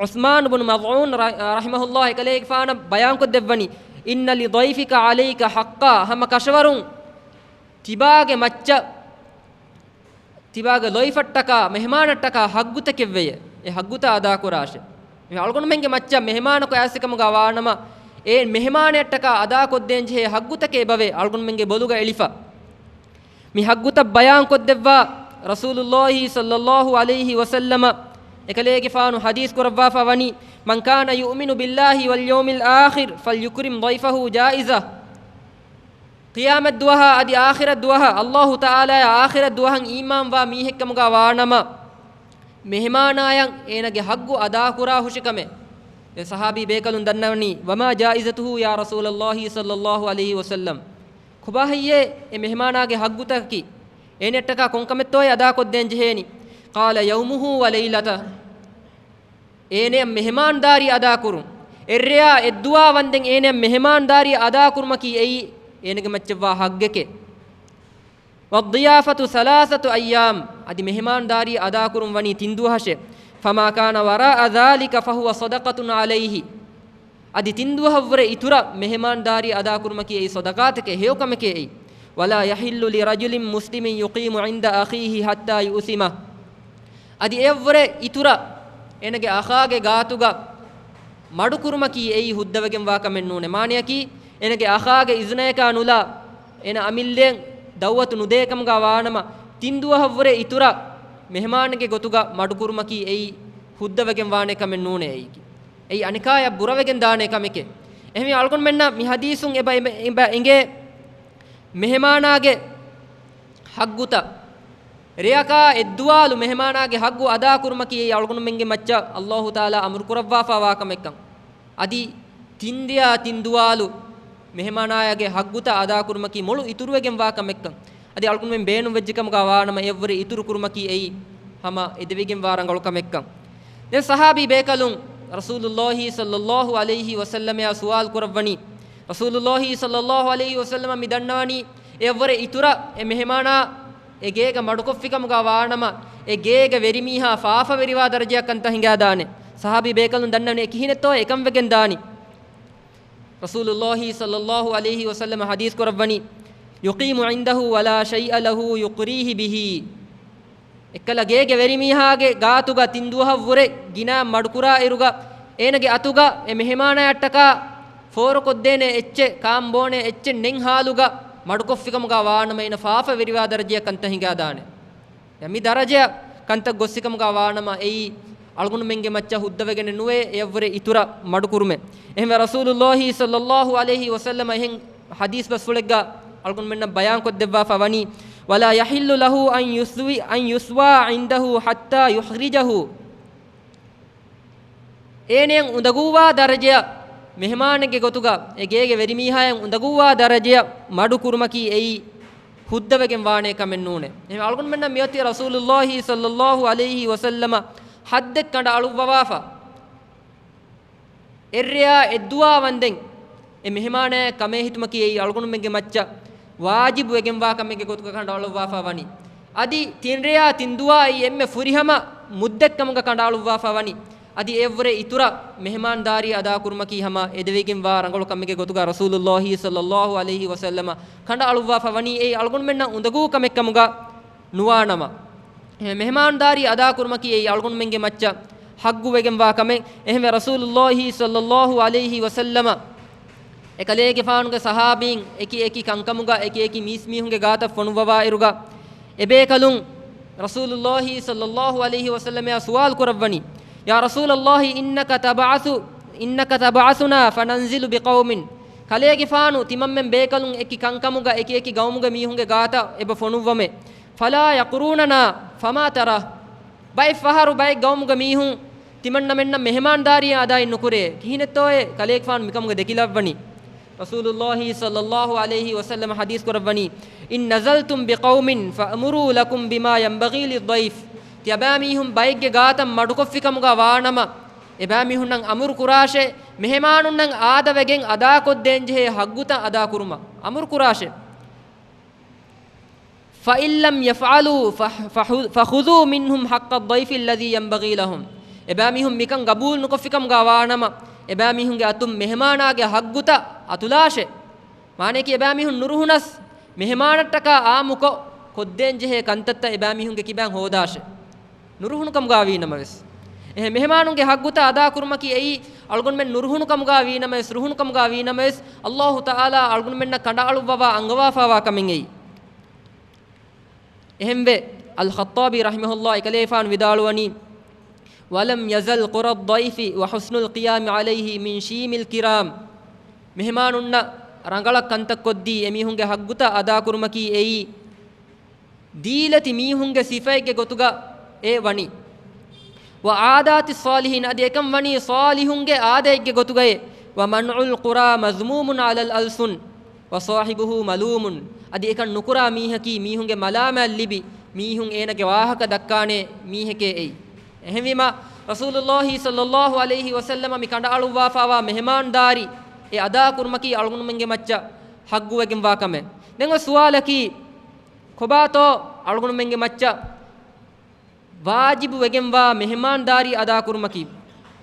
ޢުސްމާނު ބުނު މަޒްޢޫން ރަ-، ރަޙިމަހުﷲ އެކަލޭގެފާނަށް ބަޔާންކޮށްދެއްވަނީ، إن لضيفك عليك حقا، ހަމަ ކަށަވަރުން ތިބާގެ މައްޗަށް، ތިބާގެ ޟައިފަށްޓަކާ، މެހެމާނަށްޓަކާ ހައްގުތަކެއްވެޔޭ. އެ ހައްގުތައް އަދާކުރާށޭ. މި އަޅުގަނޑުމެންގެ މައްޗަށް މެހެމާނަކު އައިސްފިކަމުގަ ވާނަމަ، އެ މެހެމާނަޔަށްޓަކާ އަދާކޮށްދޭންޖެހޭ ހައްގުތަކެއް އެބަވޭ އަޅުގަނޑުމެންގެ ބޮލުގަ އެޅިފަ. މި ހައްގުތައް ބަޔާންކޮށްދެއްވާ ރަސޫލުއްލާހި ޞައްލައްލާހު ޢަލައިހި ވަސައްލަމަ އެކަލޭގެފާނު ޙަދީޘް ކުރައްވާފަ ވަނީ، من كان يؤمن بالله واليوم الآخر فليكرم ضيفه، جائزة. ޤިޔާމަތްދުވަހާ އަދި އާޚިރަތްދުވަހަށް، އައްލާހު ތަޢާލާޔާ އާޚިރަތްދުވަހަށް އީމާންވާ މީހެއްކަމުގަ ވާނަމަ، މެހެމާނާޔަށް އޭނަގެ ހައްގު އަދާކުރާ ހުށިކަމެއް. ދެން ޞަޙާބީ ބޭކަލުން ދަންނަވަނީ، وما جائزته يا رسول الله صلى الله عليه وسلم؟ ކޮބާ ހެއްޔޭ އެ މެހެމާނާގެ ހައްގުތަކަކީ؟ އޭނައަށްޓަކާ ކޮންކަމެއްތޯއޭ އަދާކޮށްދޭން ޖެހޭނީ؟ قال يومه وليلته، އޭނަޔަށް މެހެމާންދާރީ އަދާކުރުން. އެއްރެޔާ އެއްދުވާ ވަންދެން އޭނަޔަށް މެހެމާންދާރީ އަދާކުރުމަކީ އެއީ އޭނަގެ މައްޗަށްވާ ހައްގެކޭ. والضيافة ثلاثة أيام، އަދި މެހެމާންދާރީ އަދާކުރުން ވަނީ ތިން ދުވަހަށޭ. فما كان وراء ذلك فهو صدقة عليه، އަދި ތިން ދުވަހަށްވުރެ އިތުރަށް މެހެމާންދާރީ އަދާކުރުމަކީ އެއީ ޞަދަޤާތެކޭ، ހެޔޮކަމެކޭ އެއީ. ولا يحل لرجل مسلم يقيم عند أخيه حتى يؤثمه، އަދި އެއަށްވުރެ އިތުރަށް އޭނަގެ އަޚާގެ ގާތުގަ މަޑުކުރުމަކީ އެއީ ހުއްދަވެގެންވާ ކަމެއް ނޫނޭ. މާނައަކީ، އޭނަގެ އަޚާގެ އިޒުނަޔަކާ ނުލާ، އޭނަ އަމިއްލައަށް ދަޢުވަތު ނުދޭ ކަމުގަ ވާނަމަ، ތިން ދުވަހަށްވުރެ އިތުރަށް މެހެމާނެއްގެ ގޮތުގަ މަޑުކުރުމަކީ އެއީ ހުއްދަވެގެން ވާނެ ކަމެއް ނޫނޭ އެއީކީ. އެއީ އަނެކާޔަށް ބުރަވެގެން ދާނެ ކަމެކޭ. އެހެންވެ އަޅުގަނޑުމެންނަށް މި ޙަދީޘުން އެބަ، އެބަ، އެބަ އެނގޭ، މެހެމާނާގެ ހައްގުތައް، ރެޔަކާ އެއްދުވާލު މެހެމާނާގެ ހައްގު އަދާކުރުމަކީ އެއީ އަޅުގަނޑުމެންގެ މައްޗަށް އައްލާހު ތަޢާލާ އަމުރު ކުރައްވާފަ ވާ ކަމެއްކަން. އަދި ތިން ރެޔާ ތިން ދުވާލު މެހެމާނާޔާގެ ހައްގުތައް އަދާކުރުމަކީ މޮޅު އިތުރުވެގެން ވާ ކަމެއްކަން. އަދި އަޅުގަނޑުމެން ބޭނުންވެއްޖެ ކަމުގަ ވާނަމަ އެއަށްވުރެ އިތުރު ކުރުމަކީ އެއީ ހަމަ އެދެވިގެން ވާ ރަނގަޅު ކަމެއްކަން. ދެން ޞަޙާބީ ބޭކަލުން ރަސޫލުއްލާހި ޞައްލައްލާހު ޢަލައިހި ވަސައްލަމަޔާ ސުވާލު ކުރައްވަނީ، ރަސޫލުއްލާހި ޞައްލައްލާހު ޢަލައިހި ވަސައްލަމަ މި ދަންނަވަނީ، އެއަށްވުރެ އިތުރަށް އެ މެހެމާނާ އެ ގޭގަ މަޑުކޮށްފިކަމުގަ ވާނަމަ، އެ ގޭގެ ވެރިމީހާ ފާފަވެރިވާ ދަރަޖަޔަށް ކަންތައް ހިނގާދާނެ. ޞަޙާބީ ބޭކަލުން ދަންނަވަނީ އެ ކިހިނެއްތޯ އެކަން ވެގެން ދާނީ. ރަސޫލުއްލާހި ޞައްލައްލާހު ޢަލައިހި ވަސައްލަމަ ޙަދީޘް ކުރައްވަނީ، يقيم عنده ولا شيء له يقريه به. އެއްކަލަ ގޭގެ ވެރިމީހާގެ ގާތުގަ ތިން ދުވަހަށްވުރެ ގިނަ މަޑުކުރާ އިރުގަ، އޭނަގެ އަތުގަ އެ މެހެމާނާއަށްޓަކާ ފޯރުކޮށްދޭނެ އެއްޗެއް، ކާން ބޯނެ އެއްޗެއް ނެތް ހާލުގަ މަޑުކޮށްފިކަމުގަ ވާނަމަ، އޭނަ ފާފަވެރިވާ ދަރަޖަޔަށް ކަންތައް ހިނގާދާނެ. މި ދަރަޖަޔަށް ކަންތައް ގޮއްސިކަމުގަ ވާނަމަ، އެއީ އަޅުގަނޑުމެންގެ މައްޗަށް ހުއްދަވެގެނެއް ނުވޭ، އެއަށްވުރެ އިތުރަށް މަޑުކުރުމެއް. އެހެންވެ، ރަސޫލުﷲ ޞައްލަﷲ ޢަލައިހި ވަސައްލަމަ އެހެން ޙަދީޘް ބަސްފުޅެއްގަ އަޅުގަނޑުމެންނަށް ބަޔާންކޮށްދެއްވާފަ ވަނީ، "ولا يحل له أن يسوي، أن يسوى عنده حتى يخرجه." އޭނައަށް އުނދަގޫވާ ދަރަޖަޔަށް، މެހެމާނެއްގެ ގޮތުގަ އެ ގޭގެ ވެރިމީހާއަށް އުނދަގޫވާ ދަރަޖަޔަށް މަޑުކުރުމަކީ އެއީ ހުއްދަވެގެން ވާނޭ ކަމެއް ނޫނޭ. އެހެން އަޅުގަނޑުމެންނަށް މިއޮތީ ރަސޫލުﷲ ޞައްލަﷲ ޢަލައިހި ވަސައްލަމަ ޙައްދެއް ކަނޑައަޅުއްވަވާފަ، އެއްރެޔާ އެއްދުވާ ވަންދެން އެ މެހެމާނާއަށް ކަމޭހިތުމަކީ އެއީ އަޅުގަނޑުމެންގެ މައްޗަށް ވާޖިބު ވެގެންވާ ކަމެއްގެ ގޮތުގަ ކަނޑައަޅުއްވާފަ ވަނީ. އަދި ތިންރެޔާ ތިންދުވާއީ އެންމެ ފުރިހަމަ މުއްދަތްކަމުގަ ކަނޑައަޅުއްވާފަ ވަނީ. އަދި އެއަށްވުރެ އިތުރަށް މެހެމާންދާރީ އަދާކުރުމަކީ ހަމަ އެދެވިގެންވާ ރަނގަޅު ކަމެއްގެ ގޮތުގަ ރަސޫލުﷲ ޞައްލަﷲ ޢަލައިހި ވަސައްލަމަ ކަނޑައަޅުއްވާފަ ވަނީ އެއީ އަޅުގަނޑުމެންނަށް އުނދަގޫ ކަމެއްކަމުގަ ނުވާނަމަ، އެ މެހެމާންދާރީ އަދާކުރުމަކީ އެއީ އަޅުގަނޑުމެންގެ މައްޗަށް ޙައްޤުވެގެންވާ ކަމެއް. އެހެންވެ، ރަސޫލުﷲ ޞައްލަﷲ ޢަލައިހި ވަސައްލަމަ އެކަލޭގެފާނުގެ ޞަޙާބީން އެކި އެކި ކަންކަމުގަ އެކި އެކި މީސްމީހުންގެ ގާތަށް ފޮނުއްވަވާއިރުގަ، އެބޭކަލުން ރަސޫލުﷲ ޞައްލަﷲ ޢަލައިހި ވަސައްލަމައާ ސުވާލު ކުރައްވަނީ، "يا رسول الله، إنك تبعث، إنك تبعثنا فننزل بقوم." ކަލޭގެފާނު، ތިމަންމެން ބޭކަލުން އެކި ކަންކަމުގަ އެކި އެކި ގައުމުގެ މީހުންގެ ގާތަށް އެބަ ފޮނުއްވަމޭ. "فلا يقروننا، فما ترى؟" ބައެއް ފަހަރު ބައެއް ގައުމުގެ މީހުން ތިމަންނަމެންނަށް މެހެމާންދާރީ އަދާއެއް ނުކުރޭ. ކިހިނެއްތޯއޭ ކަލޭގެފާނު މިކަމުގަ ދެކިލައްވަނީ؟ ރަސޫލުﷲ ޞައްލަﷲ ޢަލައިހި ވަސައްލަމަ ޙަދީޘް ކުރައްވަނީ، "إن نزلتم بقوم فأمروا لكم بما ينبغي للضيف." ތިޔަބައިމީހުން ބައެއްގެ ގާތަށް މަޑުކޮށްފިކަމުގަ ވާނަމަ، އެބައިމީހުންނަށް އަމުރު ކުރާށޭ، މެހެމާނުންނަށް އާދަވެގެން އަދާކޮށްދޭންޖެހޭ ޙައްޤުތައް އަދާކުރުމަށް އަމުރު ކުރާށޭ. فإن لم يفعلوا فخ-، فخ-، فخذوا منهم حق الضيف الذي ينبغي لهم. އެބައިމީހުން މިކަން ގަބޫލު ނުކޮށްފިކަމުގަ ވާނަމަ، އެބައިމީހުންގެ އަތުން މެހެމާނާގެ ޙައްޤުތައް އަތުލާށޭ. މާނައަކީ، އެބައިމީހުން ނުރުހުނަސް، މެހެމާނަށްޓަކާ އާއްމުކޮށް ކޮށްދޭންޖެހޭ ކަންތައްތައް އެބައިމީހުންގެ ކިބައިން ހޯދާށޭ. ނުރުހުނުކަމުގަ ވީނަމަވެސް. އެހެން މެހެމާނުންގެ ޙައްޤުތައް އަދާކުރުމަކީ އެއީ އަޅުގަނޑުމެން ނުރުހުނުކަމުގަ ވީނަމަވެސް، ރުހުނުކަމުގަ ވީނަމަވެސް، ﷲ ތަޢާލާ އަޅުގަނޑުމެންނަށް ކަނޑައަޅުއްވަވާ އަންގަވާފައިވާ ކަމެއް އެއީ. އެހެންވެ، އަލްޚައްޠާބީ ރަޙިމަހުﷲ އެކަލޭފާނު ވިދާޅުވަނީ، "ولم يزل قرى الضيف وحسن القيام عليه من شيم الكرام." މެހެމާނުންނަށް ރަނގަޅަށް ކަންތައް ކޮށްދީ، އެމީހުންގެ ޙައްޤުތައް އަދާކުރުމަކީ އެއީ، ދީލަތި މީހުންގެ ސިފައެއްގެ ގޮތުގަ އެ ވަނީ. وعادات الصالحين، އަދި އެކަން ވަނީ ޞާލިޙުންގެ އާދައެއްގެ ގޮތުގައޭ. ومنع القرى مذموم على الألسن وصاحبه ملوم. އަދި އެކަން ނުކުރާ މީހަކީ މީހުންގެ މަލާމާތް ލިބި، މީހުން އޭނަގެ ވާހަކަ ދައްކާނޭ މީހެކޭ އެއީ. އެހެންވީމަ، ރަސޫލުﷲ ޞައްލަﷲ ޢަލައިހި ވަސައްލަމަ މި ކަނޑައަޅުއްވާފައިވާ މެހެމާންދާރީ އެ އަދާކުރުމަކީ އަޅުގަނޑުމެންގެ މައްޗަށް ޙައްޤުވެގެންވާ ކަމެއް. ދެން އޮތް ސުވާލަކީ، ކޮބާތޯ އަޅުގަނޑުމެންގެ މައްޗަށް ވާޖިބު ވެގެންވާ މެހެމާންދާރީ އަދާކުރުމަކީ؟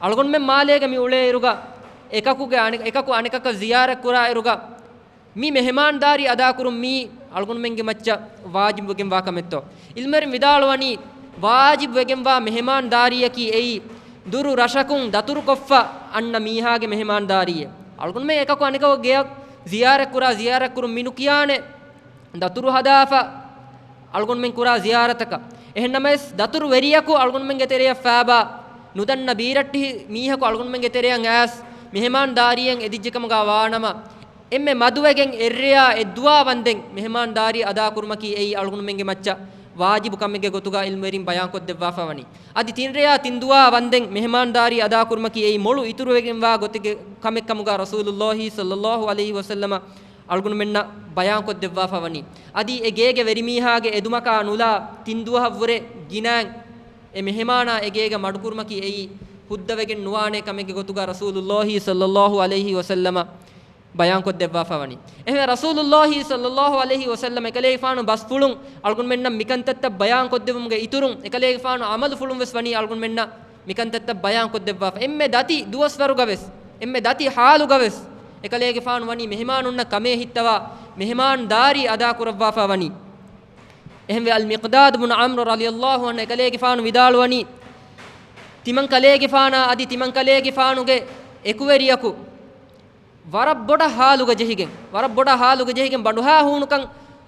އަޅުގަނޑުމެން މާލޭގަ މި އުޅޭއިރުގަ، އެކަކުގެ އަނެ-، އެކަކު އަނެކަކަށް ޒިޔާރަތް ކުރާއިރުގަ، މި މެހެމާންދާރީ އަދާކުރުން މީ އަޅުގަނޑުމެންގެ މައްޗަށް ވާޖިބު ވެގެންވާ ކަމެއްތޯ؟ ޢިލްމުވެރިން ވިދާޅުވަނީ، ވާޖިބު ވެގެންވާ މެހެމާންދާރީއަކީ އެއީ، ދުރު ރަށަކުން ދަތުރުކޮށްފަ އަންނަ މީހާގެ މެހެމާންދާރީއެއް. އަޅުގަނޑުމެން އެކަކު އަނެކަކު ގެޔަށް ޒިޔާރަތް ކުރާ، ޒިޔާރަތް ކުރުން މި ނުކިޔާނެ. ދަތުރު ހަދާފަ އަޅުގަނޑުމެން ކުރާ ޒިޔާރަތަކަށް. އެހެންނަމަވެސް، ދަތުރު ވެރިޔަކު އަޅުގަނޑުމެންގެ ތެރެޔަށް ފާބާ، ނުދަންނަ ބީރައްޓިހި މީހަކު އަޅުގަނޑުމެންގެ ތެރެޔަށް އައިސް، މެހެމާންދާރީއެއް އެދިއްޖެކަމުގަ ވާނަމަ، އެންމެ މަދުވެގެން އެއްރެޔާ އެއްދުވާ ވަންދެން މެހެމާންދާރީ އަދާކުރުމަކީ އެއީ އަޅުގަނޑުމެންގެ މައްޗަށް ވާޖިބު ކަމެއްގެ ގޮތުގަ ޢިލްމުވެރިން ބަޔާންކޮށްދެއްވާފަ ވަނީ. އަދި ތިންރެޔާ ތިންދުވާ ވަންދެން މެހެމާންދާރީ އަދާކުރުމަކީ އެއީ މޮޅު އިތުރުވެގެންވާ ގޮތެއްގެ ކަމެއްކަމުގަ ރަސޫލުﷲ ޞައްލަﷲ ޢަލައިހި ވަސައްލަމަ އަޅުގަނޑުމެންނަށް ބަޔާންކޮށްދެއްވާފަ ވަނީ. އަދި އެ ގޭގެ ވެރިމީހާގެ އެދުމަކާ ނުލާ ތިން ދުވަހަށްވުރެ ގިނައިން އެ މެހެމާނާ އެ ގޭގަ މަޑުކުރުމަކީ އެއީ ހުއްދަވެގެން ނުވާނޭ ކަމެއްގެ ގޮތުގަ ރަސޫލުﷲ ޞައްލަﷲ ޢަލައިހި ވަސައްލަމަ ބަޔާންކޮށްދެއްވާފަ ވަނީ. އެހެންވެ، ރަސޫލުﷲ ޞައްލަﷲ ޢަލައިހި ވަސައްލަމަ އެކަލޭގެފާނު ބަސްފުޅުން އަޅުގަނޑުމެންނަށް މިކަންތައްތައް ބަޔާންކޮށްދެއްވުމުގެ އިތުރުން، އެކަލޭގެފާނު ޢަމަލުފުޅުން ވެސް ވަނީ އަޅުގަނޑުމެންނަށް މިކަންތައްތައް ބަޔާންކޮށްދެއްވާފަ. އެންމެ ދަތި ދުވަސްވަރުގަވެސް، އެންމެ ދަތި ޙާލުގަވެސް، އެކަލޭގެފާނު ވަނީ މެހެމާނުންނަށް ކަމޭ ހިއްތަވާ، މެހެމާންދާރީ އަދާކުރައްވާފަ ވަނީ. އެހެންވެ، އަލް މިޤްދާދު ބުނު ޢަމްރު ރަޟިޔަﷲ ޢަންހު އެކަލޭގެފާނު ވިދާޅުވަނީ، ތިމަން ކަލޭގެފާނާ އަދި ތިމަން ކަލޭގެފާނުގެ އެކުވެރިޔަކު ވަރަށް ބޮޑަށް ހާލުގަ ޖެހިގެން، ވަރަށް ބޮޑަށް ހާލުގަ ޖެހިގެން ބަނޑުހާ ހޫނުކަން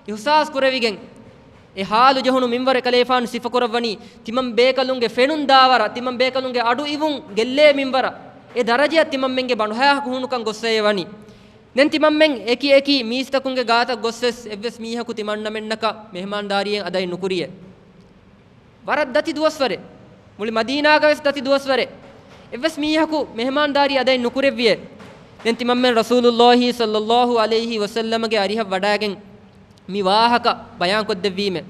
އިޙްސާސް ކުރެވިގެން، އެ ހާލު ޖެހުނު މިންވަރު އެކަލޭފާނު ސިފަކުރައްވަނީ، ތިމަން ބޭކަލުންގެ ފެނުން ދާވަރަށް، ތިމަން ބޭކަލުންގެ އަޑު އިވުން ގެއްލޭ މިންވަރަށް، އެ ދަރަޖައަށް ތިމަންމެންގެ ބަނޑުހާ ހޫނުކަން ގޮއްސައޭ ވަނީ. ދެން ތިމަންމެން އެކި އެކި މީސްތަކުންގެ ގާތަށް ގޮސްވެސް، އެއްވެސް މީހަކު ތިމަންނަމެންނަކަށް މެހެމާންދާރީއެއް އަދައެއް ނުކުރިއޭ. ވަރަށް ދަތި ދުވަސްވަރެއް. މުޅި މަދީނާގަވެސް ދަތި ދުވަސްވަރެއް. އެއްވެސް މީހަކު މެހެމާންދާރީ އަދައެއް ނުކުރެއްވިއޭ. ދެން ތިމަންމެން ރަސޫލުﷲ ޞައްލަﷲ ޢަލައިހި ވަސައްލަމަގެ އަރިހަށް ވަޑާގެން މި ވާހަކަ ބަޔާންކޮށްދެއްވީމެ.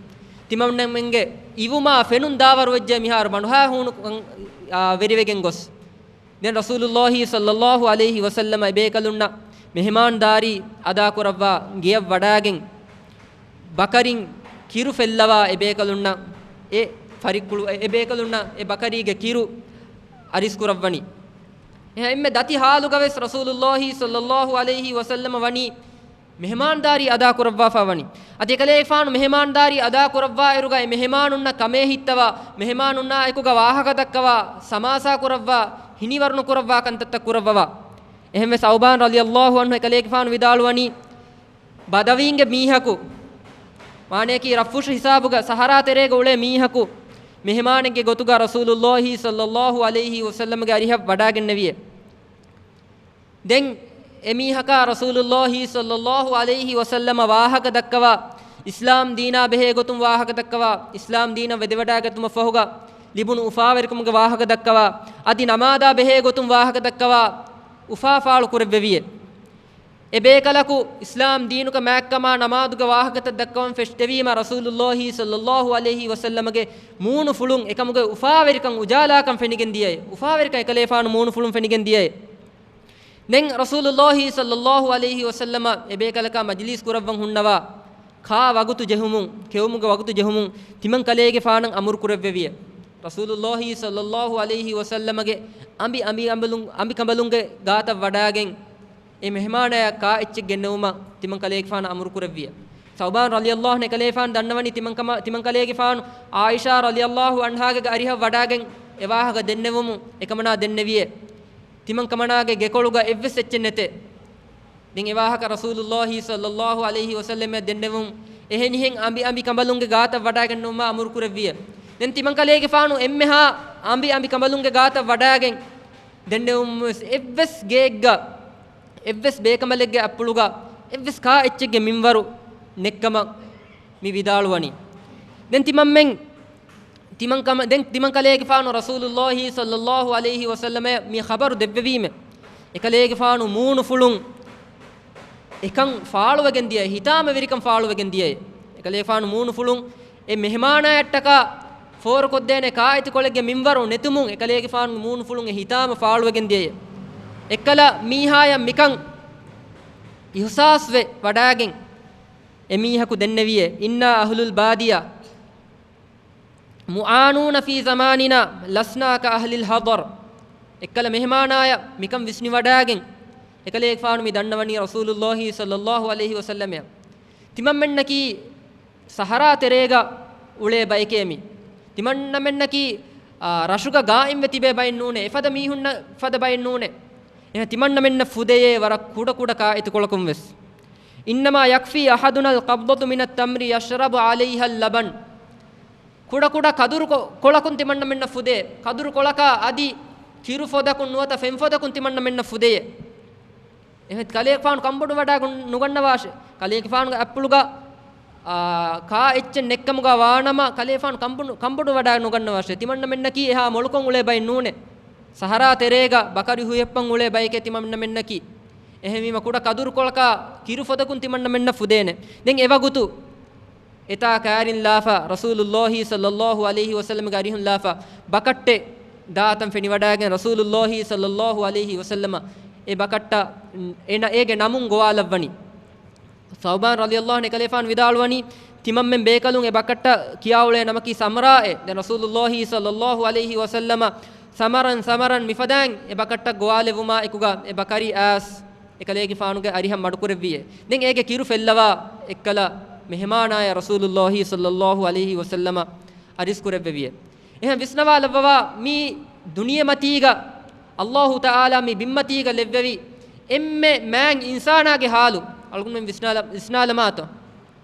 ތިމަންމެންގެ އިވުމާ ފެނުން ދާވަރު ވެއްޖެ މިހާރު ބަނޑުހާ ހޫނު، އާ، ވެރިވެގެން ގޮސް. ދެން ރަސޫލުﷲ ޞައްލަﷲ ޢަލައިހި ވަސައްލަމަ އެބޭކަލުންނަށް މެހެމާންދާރީ އަދާކުރައްވާ ގެޔަށް ވަޑާގެން، ބަކަރިން ކިރު ފެއްލަވާ އެބޭކަލުންނަށް އެ ފަރިއްކުޅު، އެ، އެބޭކަލުންނަށް އެ ބަކަރީގެ ކިރު އަރިސްކުރައްވަނީ. އެހެންމެ ދަތި ހާލުގަވެސް ރަސޫލުﷲ ޞައްލަﷲ ޢަލައިހި ވަސައްލަމަ ވަނީ މެހެމާންދާރީ އަދާކުރައްވާފަ ވަނީ. އަދި އެކަލޭގެފާނު މެހެމާންދާރީ އަދާކުރައްވާއިރުގަ އެ މެހެމާނުންނަށް ކަމޭ ހިއްތަވާ، މެހެމާނުންނާ އެކުގަ ވާހަކަ ދައްކަވާ، ސަމާސާ ކުރައްވާ، ހިނިވަރުނުކުރައްވާ ކަންތައްތައް ކުރައްވަވާ. އެހެންވެ ސައުބާން ރަޟިޔަﷲ ޢަންހު އެކަލޭގެފާނު ވިދާޅުވަނީ، ބަދަވީންގެ މީހަކު، މާނަޔަކީ ރަފްއުށު ހިސާބުގަ ސަހަރާ ތެރޭގަ އުޅޭ މީހަކު، މެހެމާނެއްގެ ގޮތުގަ ރަސޫލުﷲ ޞައްލަﷲ ޢަލައިހި ވަސައްލަމަގެ އަރިހަށް ވަޑާގެންނެވިއޭ. ދެން އެމީހަކާ ރަސޫލުﷲ ޞައްލަﷲ ޢަލައިހި ވަސައްލަމަ ވާހަކަ ދައްކަވާ، އިސްލާމް ދީނާ ބެހޭ ގޮތުން ވާހަކަ ދައްކަވާ، އިސްލާމް ދީނަށް ވެދެވަޑާގަތުމަށްފަހުގަ ލިބުނު އުފާވެރިކަމުގެ ވާހަކަ ދައްކަވާ، އަދި ނަމާދާ ބެހޭ ގޮތުން ވާހަކަ ދައްކަވާ، އުފާ ފާޅު ކުރެއްވެވިއޭ. އެބޭކަލަކު އިސްލާމް ދީނުގަ މާތްކަމާ ނަމާދުގެ ވާހަކަތައް ދައްކަވަން ފެށިޓެވީމަ ރަސޫލުﷲ ޞައްލަﷲ ޢަލައިހި ވަސައްލަމަގެ މޫނުފުޅުން އެކަމުގެ އުފާވެރިކަން އުޖާލާކަން ފެނިގެން ދިޔައޭ. އުފާވެރިކަން އެކަލޭފާނު މޫނުފުޅުން ފެނިގެން ދިޔައޭ. ދެން ރަސޫލުﷲ ޞައްލަﷲ ޢަލައިހި ވަސައްލަމަ އެބޭކަލަކާ މަޖިލީސް ކުރައްވަން ހުންނަވާ، ކާ ވަގުތު ޖެހުމުން، ކެއުމުގެ ވަގުތު ޖެހުމުން ތިމަން ކަލޭގެފާނަށް އަމުރު ކުރެއްވެވިއޭ. ރަސޫލުﷲ ޞައްލަﷲ ޢަލައިހި ވަސައްލަމަގެ އަނބި، އަނބި އަނބަލުން، އަނބި ކަނބަލުންގެ ގާތަށް ވަޑާގެން އެ މެހެމާނާޔަށް ކާ އެއްޗެއް ގެންނެވުމަށް ތިމަން ކަލޭގެފާނަށް އަމުރު ކުރެއްވިއޭ. ސައުބާން ރަޟިޔަﷲ ޢަންހު އެކަލޭފާނު ދަންނަވަނީ ތިމަން ކަމަ، ތިމަން ކަލޭގެފާނު ޢާއިޝާ ރަޟިޔަﷲ ޢަންހާގެ އަރިހަށް ވަޑާގެން އެ ވާހަކަ ދެންނެވުމުން އެކަމަނާ ދެންނެވިއޭ. ތިމަން ކަމަނާގެ ގެކޮޅުގަ އެއްވެސް އެއްޗެއް ނެތޭ. ދެން އެ ވާހަކަ ރަސޫލުﷲ ޞައްލަﷲ ޢަލައިހި ވަސައްލަމަށް ދެންނެވުން އެހެނިހެން އަނބި އަނބި ކަނބަލުންގެ ގާތަށް ވަޑާގެންނެވުމަށް އަމުރު ކުރެއްވިއޭ. ދެން ތިމަން ކަލޭގެފާނު އެންމެހާ އަނބި އަނބި ކަނބަލުންގެ ގާތަށް ވަޑާގެން ދެންނެވުމުން ވެސް އެއްވެސް ގެއެއްގަ، އެއްވެސް ބޭކަނބަލެއްގެ އަތްޕުޅުގަ އެއްވެސް ކާ އެއްޗެއްގެ މިންވަރު ނެއްކަމަށް މި ވިދާޅުވަނީ. ދެން ތިމަންމެން، ތިމަން ކަމަ، ދެން ތިމަން ކަލޭގެފާނު ރަސޫލުﷲ ޞައްލަﷲ ޢަލައިހި ވަސައްލަމަށް މި ޚަބަރު ދެއްވެވީމެ، އެކަލޭގެފާނު މޫނުފުޅުން އެކަން ފާޅުވެގެން ދިޔައޭ، ހިތާމަވެރިކަން ފާޅުވެގެން ދިޔައޭ. އެކަލޭގެފާނު މޫނުފުޅުން އެ މެހެމާނާޔަށްޓަކާ ފޯރުކޮށްދޭނެ ކާއެތިކޮޅެއްގެ މިންވަރު ނެތުމުން އެކަލޭގެފާނު މޫނުފުޅުން އެ ހިތާމަ ފާޅުވެގެން ދިޔައޭ. އެއްކަލަ މީހާޔަށް މިކަން އިޙްސާސްވެ ވަޑާގެން އެމީހަކު ދެންނެވިއޭ، إنا أهل البادية معانون في زماننا لسنا كأهل الحضر. އެއްކަލަ މެހެމާނާޔަށް މިކަން ވިސްނިވަޑާގެން އެކަލޭގެފާނު މި ދަންނަވަނީ ރަސޫލުﷲ ޞައްލަﷲ ޢަލައިހި ވަސައްލަމަށް. ތިމަންމެންނަކީ ސަހަރާ ތެރޭގަ އުޅޭ ބައެކޭ މި. ތިމަންނަމެންނަކީ، އާ، ރަށުގަ ގާއިމްވެ ތިބޭ ބައެއް ނޫނޭ. އެފަދަ މީހުންނަށް ފަދަ ބައެއް ނޫނޭ. އެހެން ތިމަންނަމެންނަށް ފުދެޔޭ ވަރަށް ކުޑަ ކުޑަ ކާއެތިކޮޅަކުން ވެސް. إنما يكفي أحدنا القبضة من التمر يشرب عليها اللبن. ކުޑަކުޑަ ކަދުރު ކޮ، ކޮޅަކުން ތިމަންނަމެންނަށް ފުދޭ. ކަދުރު ކޮޅަކާ އަދި ކިރު ފޮދަކުން ނުވަތަ ފެން ފޮދަކުން ތިމަންނަމެންނަށް ފުދޭ. އެހެން ކަލޭގެފާނު ކަންބޮޑުވަޑާ ނުގަންނަވާށޭ. ކަލޭގެފާނުގެ އަތްޕުޅުގަ، އާ، ކާ އެއްޗެއް ނެއްކަމުގަ ވާނަމަ، ކަލޭގެފާނު ކަންބޮޑު، ކަންބޮޑުވަޑާ ނުގަންނަވާށޭ. ތިމަންނަމެންނަކީ އެހާ މޮޅުކޮށް އުޅޭ ބައެއް ނޫނޭ. ސަހަރާ ތެރޭގަ ބަކަރި ހުއިހައްޕަން އުޅޭ ބައެކޭ ތިމަންނަމެންނަކީ. އެހެންވީމަ ކުޑަ ކަދުރުކޮޅަކާ ކިރު ފޮދަކުން ތިމަންނަމެންނަށް ފުދޭނެ. ދެން އެވަގުތު އެތާ ކައިރިން ލާފަ، ރަސޫލުﷲ ޞައްލަﷲ ޢަލައިހި ވަސައްލަމަގެ އަރިހުން ލާފަ، ބަކައްޓެއް ދާތަން ފެނިވަޑާގެން ރަސޫލުﷲ ޞައްލަﷲ ޢަލައިހި ވަސައްލަމަ އެ ބަކައްޓަށް އޭނަ އޭގެ ނަމުން ގޮވާލައްވަނީ. ސައުބާން ރަޟިޔަﷲ ޢަންހު އެކަލޭފާނު ވިދާޅުވަނީ، ތިމަންމެން ބޭކަލުން އެ ބަކައްޓަށް ކިޔާ އުޅޭ ނަމަކީ ސަމްރާއޭ. ދެން ރަސޫލުﷲ ޞައްލަﷲ ޢަލައިހި ވަސައްލަމަ ސަމަރަން ސަމަރަން މިފަދައިން އެ ބަކައްޓަށް ގޮވާލެއްވުމާ އެކުގަ އެ ބަކަރި އައިސް އެކަލޭގެފާނުގެ އަރިހަށް މަޑުކުރެއްވިއޭ. ދެން އޭގެ ކިރު ފެއްލަވާ އެއްކަލަ މެހެމާނާޔަށް ރަސޫލުﷲ ޞައްލަﷲ ޢަލައިހި ވަސައްލަމަ އަރިސް ކުރެއްވެވިއެ. އެހެން ވިސްނަވާލައްވަވާ، މި ދުނިޔެމަތީގަ ﷲ ތަޢާލާ މި ބިންމަތީގަ ލެއްވެވި އެންމެ މާތް އިންސާނާގެ ހާލު އަޅުގަނޑުމެން ވިސްނާލަ-، ވިސްނާލަމާތޯ؟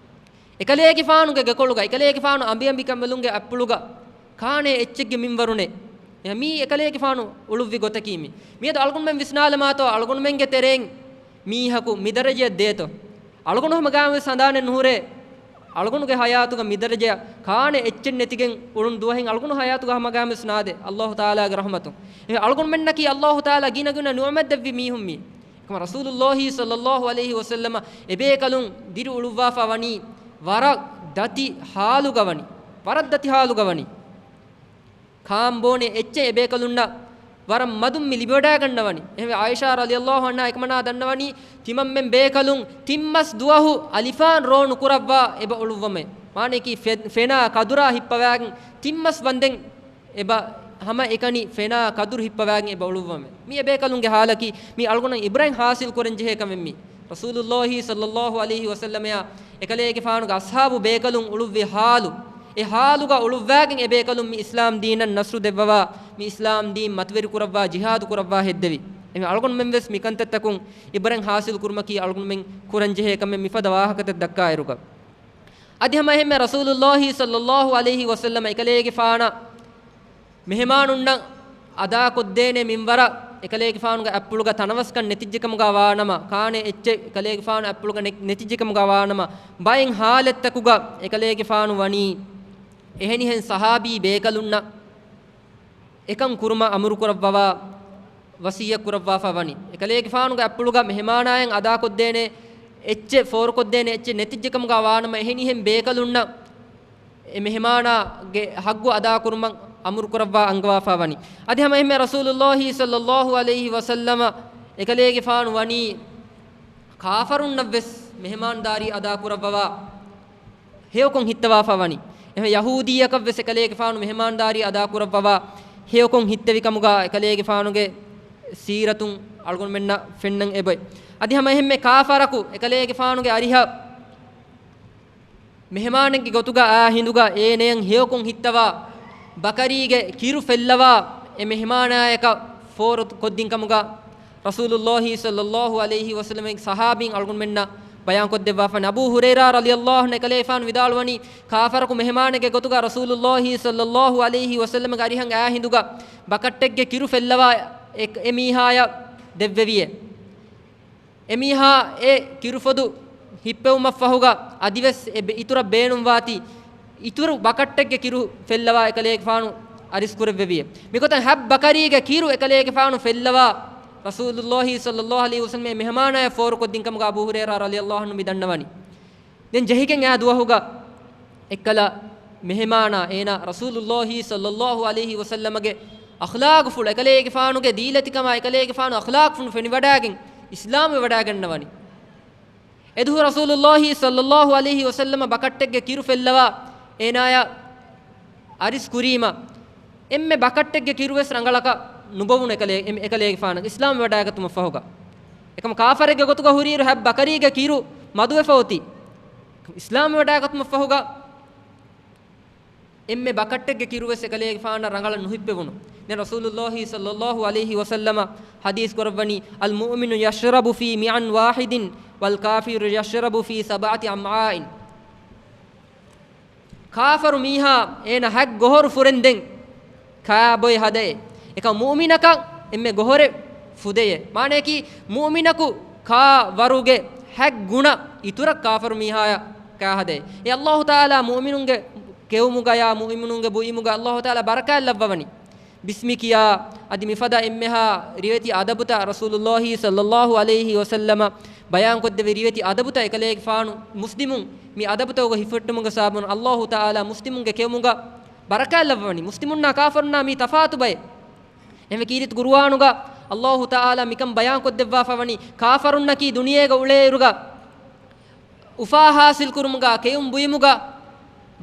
އެކަލޭގެފާނުގެ ގެކޮޅުގަ، އެކަލޭގެފާނު އަނބިއަނބިކަނބަލުންގެ އަތްޕުޅުގަ ކާނޭ އެއްޗެއްގެ މިންވަރުނޭ. އެހެން މީ އެކަލޭގެފާނު އުޅުއްވި ގޮތަކީ މީ. މިއަދު އަޅުގަނޑުމެން ވިސްނާލަމާތޯ، އަޅުގަނޑުމެންގެ ތެރެއިން މީހަކު މި ދަރަޖަޔަށް ދޭތޯ؟ އަޅުގަނޑު ހަމަ ގާމެސް ހަނދާނެއް ނުހުރޭ. އަޅުގަނޑުގެ ހަޔާތުގަ މި ދަރަޖަޔަށް ކާނެ އެއްޗެއް ނެތިގެން އުޅުން ދުވަހެއް އަޅުގަނޑު ހަޔާތުގަ ހަމަ ގާމެސް ނާދޭ. ﷲ ތަޢާލާގެ ރަޙްމަތުން. އެ އަޅުގަނޑުމެންނަކީ ﷲ ތަޢާލާ ގިނަ ގިނަ ނިޢުމަތް ދެއްވި މީހުން މީ. އެކަމަ ރަސޫލުﷲ ޞައްލަﷲ ޢަލައިހި ވަސައްލަމަ އެބޭކަލުން ދިރިއުޅުއްވާފަ ވަނީ ވަރަށް ދަތި ޙާލުގަ ވަނީ. ވަރަށް ދަތި ޙާލުގަ ވަނީ. ކާން ބޯނެ އެއްޗެއް އެބޭކަލުންނަށް ވަރަށް މަދުން މި ލިބިވަޑައިގަންނަވަނީ. އެހެންވެ، ޢާއިޝާ ރަޟިޔަﷲ ޢަންހާ އެކަމަނާ ދަންނަވަނީ، ތިމަންމެން ބޭކަލުން ތިން މަސް ދުވަހު އަލިފާން ރޯ ނުކުރައްވާ އެބަ އުޅުއްވަމޭ. މާނަޔަކީ ފެ-، ފެނާ ކަދުރާ ހިއްޕަވާގެން ތިން މަސް ވަންދެން އެބަ ހަމަ އެކަނި ފެނާ ކަދުރު ހިއްޕަވާގެން އެބަ އުޅުއްވަމޭ. މި އެބޭކަލުންގެ ޙާލަކީ، މި އަޅުގަނޑަށް ޢިބްރަތް ޙާޞިލް ކުރަން ޖެހޭ ކަމެއް މީ. ރަސޫލުﷲ ޞައްލަﷲ ޢަލައިހި ވަސައްލަމަޔާ އެކަލޭގެފާނުގެ އަޞްޙާބު ބޭކަލުން އުޅުއްވި ޙާލު، އެ ޙާލުގަ އުޅުއްވާގެން އެބޭކަލުން މި އިސްލާމް ދީނަށް ނަޞްރު ދެއްވަވާ، މި އިސްލާމް ދީން މަތިވެރި ކުރައްވާ، ޖިހާދު ކުރައްވާ ހެއްދެވި. އެހެން އަޅުގަނޑުމެން ވެސް މި ކަންތައްތަކުން ޢިބްރަތް ޙާޞިލް ކުރުމަކީ އަޅުގަނޑުމެން ކުރަން ޖެހޭ ކަމެއް މިފަދަ ވާހަކަތައް ދައްކާއިރުގަ. އަދި ހަމަ އެހެންމެ ރަސޫލުﷲ ޞައްލަﷲ ޢަލައިހި ވަސައްލަމަ އެކަލޭގެފާނަށް މެހެމާނުންނަށް އަދާކޮށްދޭނެ މިންވަރަށް އެކަލޭގެފާނުގެ އަތްޕުޅުގަ ތަނަވަސްކަން ނެތިއްޖެކަމުގަ ވާނަމަ، ކާނެ އެއްޗެއް އެކަލޭގެފާނު އަތްޕުޅުގަ ނެ-، ނެތިއްޖެކަމުގަ ވާނަމަ، ބައެއް ޙާލަތްތަކުގަ އެކަލޭގެފާނު ވަނީ އެހެނިހެން ޞަޙާބީ ބޭކަލުންނަށް އެކަން ކުރުމަށް އަމުރުކުރައްވަވާ، ވަޞިއްޔަތް ކުރައްވާފަ ވަނީ. އެކަލޭގެފާނުގެ އަތްޕުޅުގަ މެހެމާނާއަށް އަދާކޮށްދޭނެ އެއްޗެއް، ފޯރުކޮށްދޭނެ އެއްޗެއް ނެތިއްޖެކަމުގަ ވާނަމަ، އެހެނިހެން ބޭކަލުންނަށް އެ މެހެމާނާގެ ޙައްޤު އަދާކުރުމަށް އަމުރުކުރައްވާ އަންގަވާފަ ވަނީ. އަދި ހަމަ އެހެންމެ ރަސޫލުﷲ ޞައްލަﷲ ޢަލައިހި ވަސައްލަމަ އެކަލޭގެފާނު ވަނީ ކާފަރުންނަށްވެސް މެހެމާންދާރީ އަދާކުރައްވަވާ ހެޔޮކޮން ހިއްތަވާފަ ވަނީ. އެހެން ޔަހޫދީއަކަށްވެސް އެކަލޭގެފާނު މެހެމާންދާރީ އަދާކުރައްވަވާ ހެޔޮކޮން ހިއްތެވި ކަމުގަ އެކަލޭގެފާނުގެ ސީރަތުން އަޅުގަނޑުމެންނަށް ފެންނަން އެބޮތް. އަދި ހަމަ އެހެންމެ ކާފަރަކު އެކަލޭގެފާނުގެ އަރިހަށް މެހެމާނެއްގެ ގޮތުގަ އާ ހިނދުގަ އޭނަޔަށް ހެޔޮކޮން ހިއްތަވާ، ބަކަރީގެ ކިރު ފެއްލަވާ އެ މެހެމާނާޔަކަށް ފޯރު ކޮށްދިން ކަމުގަ ރަސޫލުﷲ ޞައްލަﷲ ޢަލައިހި ވަސައްލަމަގެ ޞަޙާބީން އަޅުގަނޑުމެންނަށް ބަޔާންކޮށްދެއްވާފަ. އަބޫ ހުރައިރާ ރަޟިޔަﷲ ޢަންހު އެކަލޭގެފާނު ވިދާޅުވަނީ، ކާފަރަކު މެހެމާނެއްގެ ގޮތުގަ ރަސޫލުﷲ ޞައްލަﷲ ޢަލައިހި ވަސައްލަމަގެ އަރިހަށް އާ ހިނދުގަ ބަކައްޓެއްގެ ކިރު ފެއްލަވާ އެ، އެ މީހާޔަށް ދެއްވެވިއޭ. އެ މީހާ އެ ކިރުފޮދު ހިއްޕެވުމަށްފަހުގަ އަދިވެސް އެ ބެ-، އިތުރަށް ބޭނުންވާތީ، އިތުރު ބަކައްޓެއްގެ ކިރު ފެއްލަވާ އެކަލޭގެފާނު އަރިސް ކުރެއްވެވިއޭ. މިގޮތަށް ހަތް ބަކަރީގެ ކިރު އެކަލޭގެފާނު ފެއްލަވާ، ރަސޫލުﷲ ޞައްލަﷲ ޢަލައިހި ވަސައްލަމަ އެ މެހެމާނާޔަށް ފޯރުކޮށްދިން ކަމުގަ އަބޫ ހުރައިރާ ރަޟިޔަﷲ ޢަންހު މި ދަންނަވަނީ. ދެން ޖެހިގެން އާ ދުވަހުގަ އެއްކަލަ މެހެމާނާ އޭނާ ރަސޫލުﷲ ޞައްލަﷲ ޢަލައިހި ވަސައްލަމަގެ އަޚްލާޤުފުޅު، އެކަލޭގެފާނުގެ ދީލަތިކަމާ އެކަލޭގެފާނު އަޚްލާޤުފުޅު ފެނިވަޑައިގެން އިސްލާމްވެވަޑައިގަންނަވަނީ. އެދުވަހު ރަސޫލުﷲ ޞައްލަﷲ ޢަލައިހި ވަސައްލަމަ ބަކައްޓެއްގެ ކިރު ފެއްލަވާ އޭނާޔަށް އަރިސް ކުރީމަ، އެންމެ ބަކައްޓެއްގެ ކިރުވެސް ރަނގަޅަކަށް ނުބޮވުނު އެކަލޭ-، އެ-، އެކަލޭގެފާނަށް އިސްލާމް ވެވަޑައިގަތުމަށް ފަހުގަ. އެކަމަ ކާފަރެއްގެ ގޮތުގަ ހުރިއިރު ހަތް ބަކަރީގެ ކިރު މަދުވެފަ އޮތީ. އިސްލާމް ވެވަޑައިގަތުމަށް ފަހުގަ އެންމެ ބަކައްޓެއްގެ ކިރުވެސް އެކަލޭގެފާނަށް ރަނގަޅަށް ނުހިއްޕެވުނު. ދެން ރަސޫލުﷲ ޞައްލަﷲ ޢަލައިހި ވަސައްލަމަ ޙަދީޘް ކުރައްވަނީ، "المؤمن يشرب في معا واحد والكافر يشرب في سبعة أمعاء." ކާފަރު މީހާ އޭނަ ހަތް ގޮހޮރު ފުރެންދެން ކާ ބޮއެ ހަދައޭ. އެކަމް މުއުމިނަކަށް އެންމެ ގޮހޮރެއް ފުދެޔޭ. މާނަޔަކީ މުއުމިނަކު ކާ ވަރުގެ ހަތް ގުނަ އިތުރަށް ކާފަރު މީހާޔަށް ކާ ހަދައޭ. އެ ﷲ ތަޢާލާ މުއުމިނުންގެ ކެއުމުގަޔާ މުއުމިނުންގެ ބުއިމުގަ ﷲ ތަޢާލާ ބަރަކާތް ލައްވަވަނީ. ބިސްމި ކިޔާ، އަދި މިފަދަ އެންމެހާ ރިވެތި އަދަބުތައް ރަސޫލުﷲ ޞައްލަﷲ ޢަލައިހި ވަސައްލަމަ ބަޔާންކޮށްދެއްވި ރިވެތި އަދަބުތައް އެކަލޭގެފާނު މުސްލިމުން މި އަދަބުތަކުގަ ހިފެއްޓުމުގެ ސަބަބުން ﷲ ތަޢާލާ މުސްލިމުންގެ ކެއުމުގަ ބަރަކާތް ލައްވަވަނީ. މުސްލިމުންނާ ކާފަރުންނާ މީ ތަފާތު ބައެއް. އެހެންވެ ކީރިތި ޤުރުއާނުގަ ﷲ ތަޢާލާ މިކަން ބަޔާންކޮށްދެއްވާފަ ވަނީ، ކާފަރުންނަކީ ދުނިޔޭގަ އުޅޭއިރުގަ އުފާ ޙާޞިލް ކުރުމުގަ، ކެއުން ބުއިމުގަ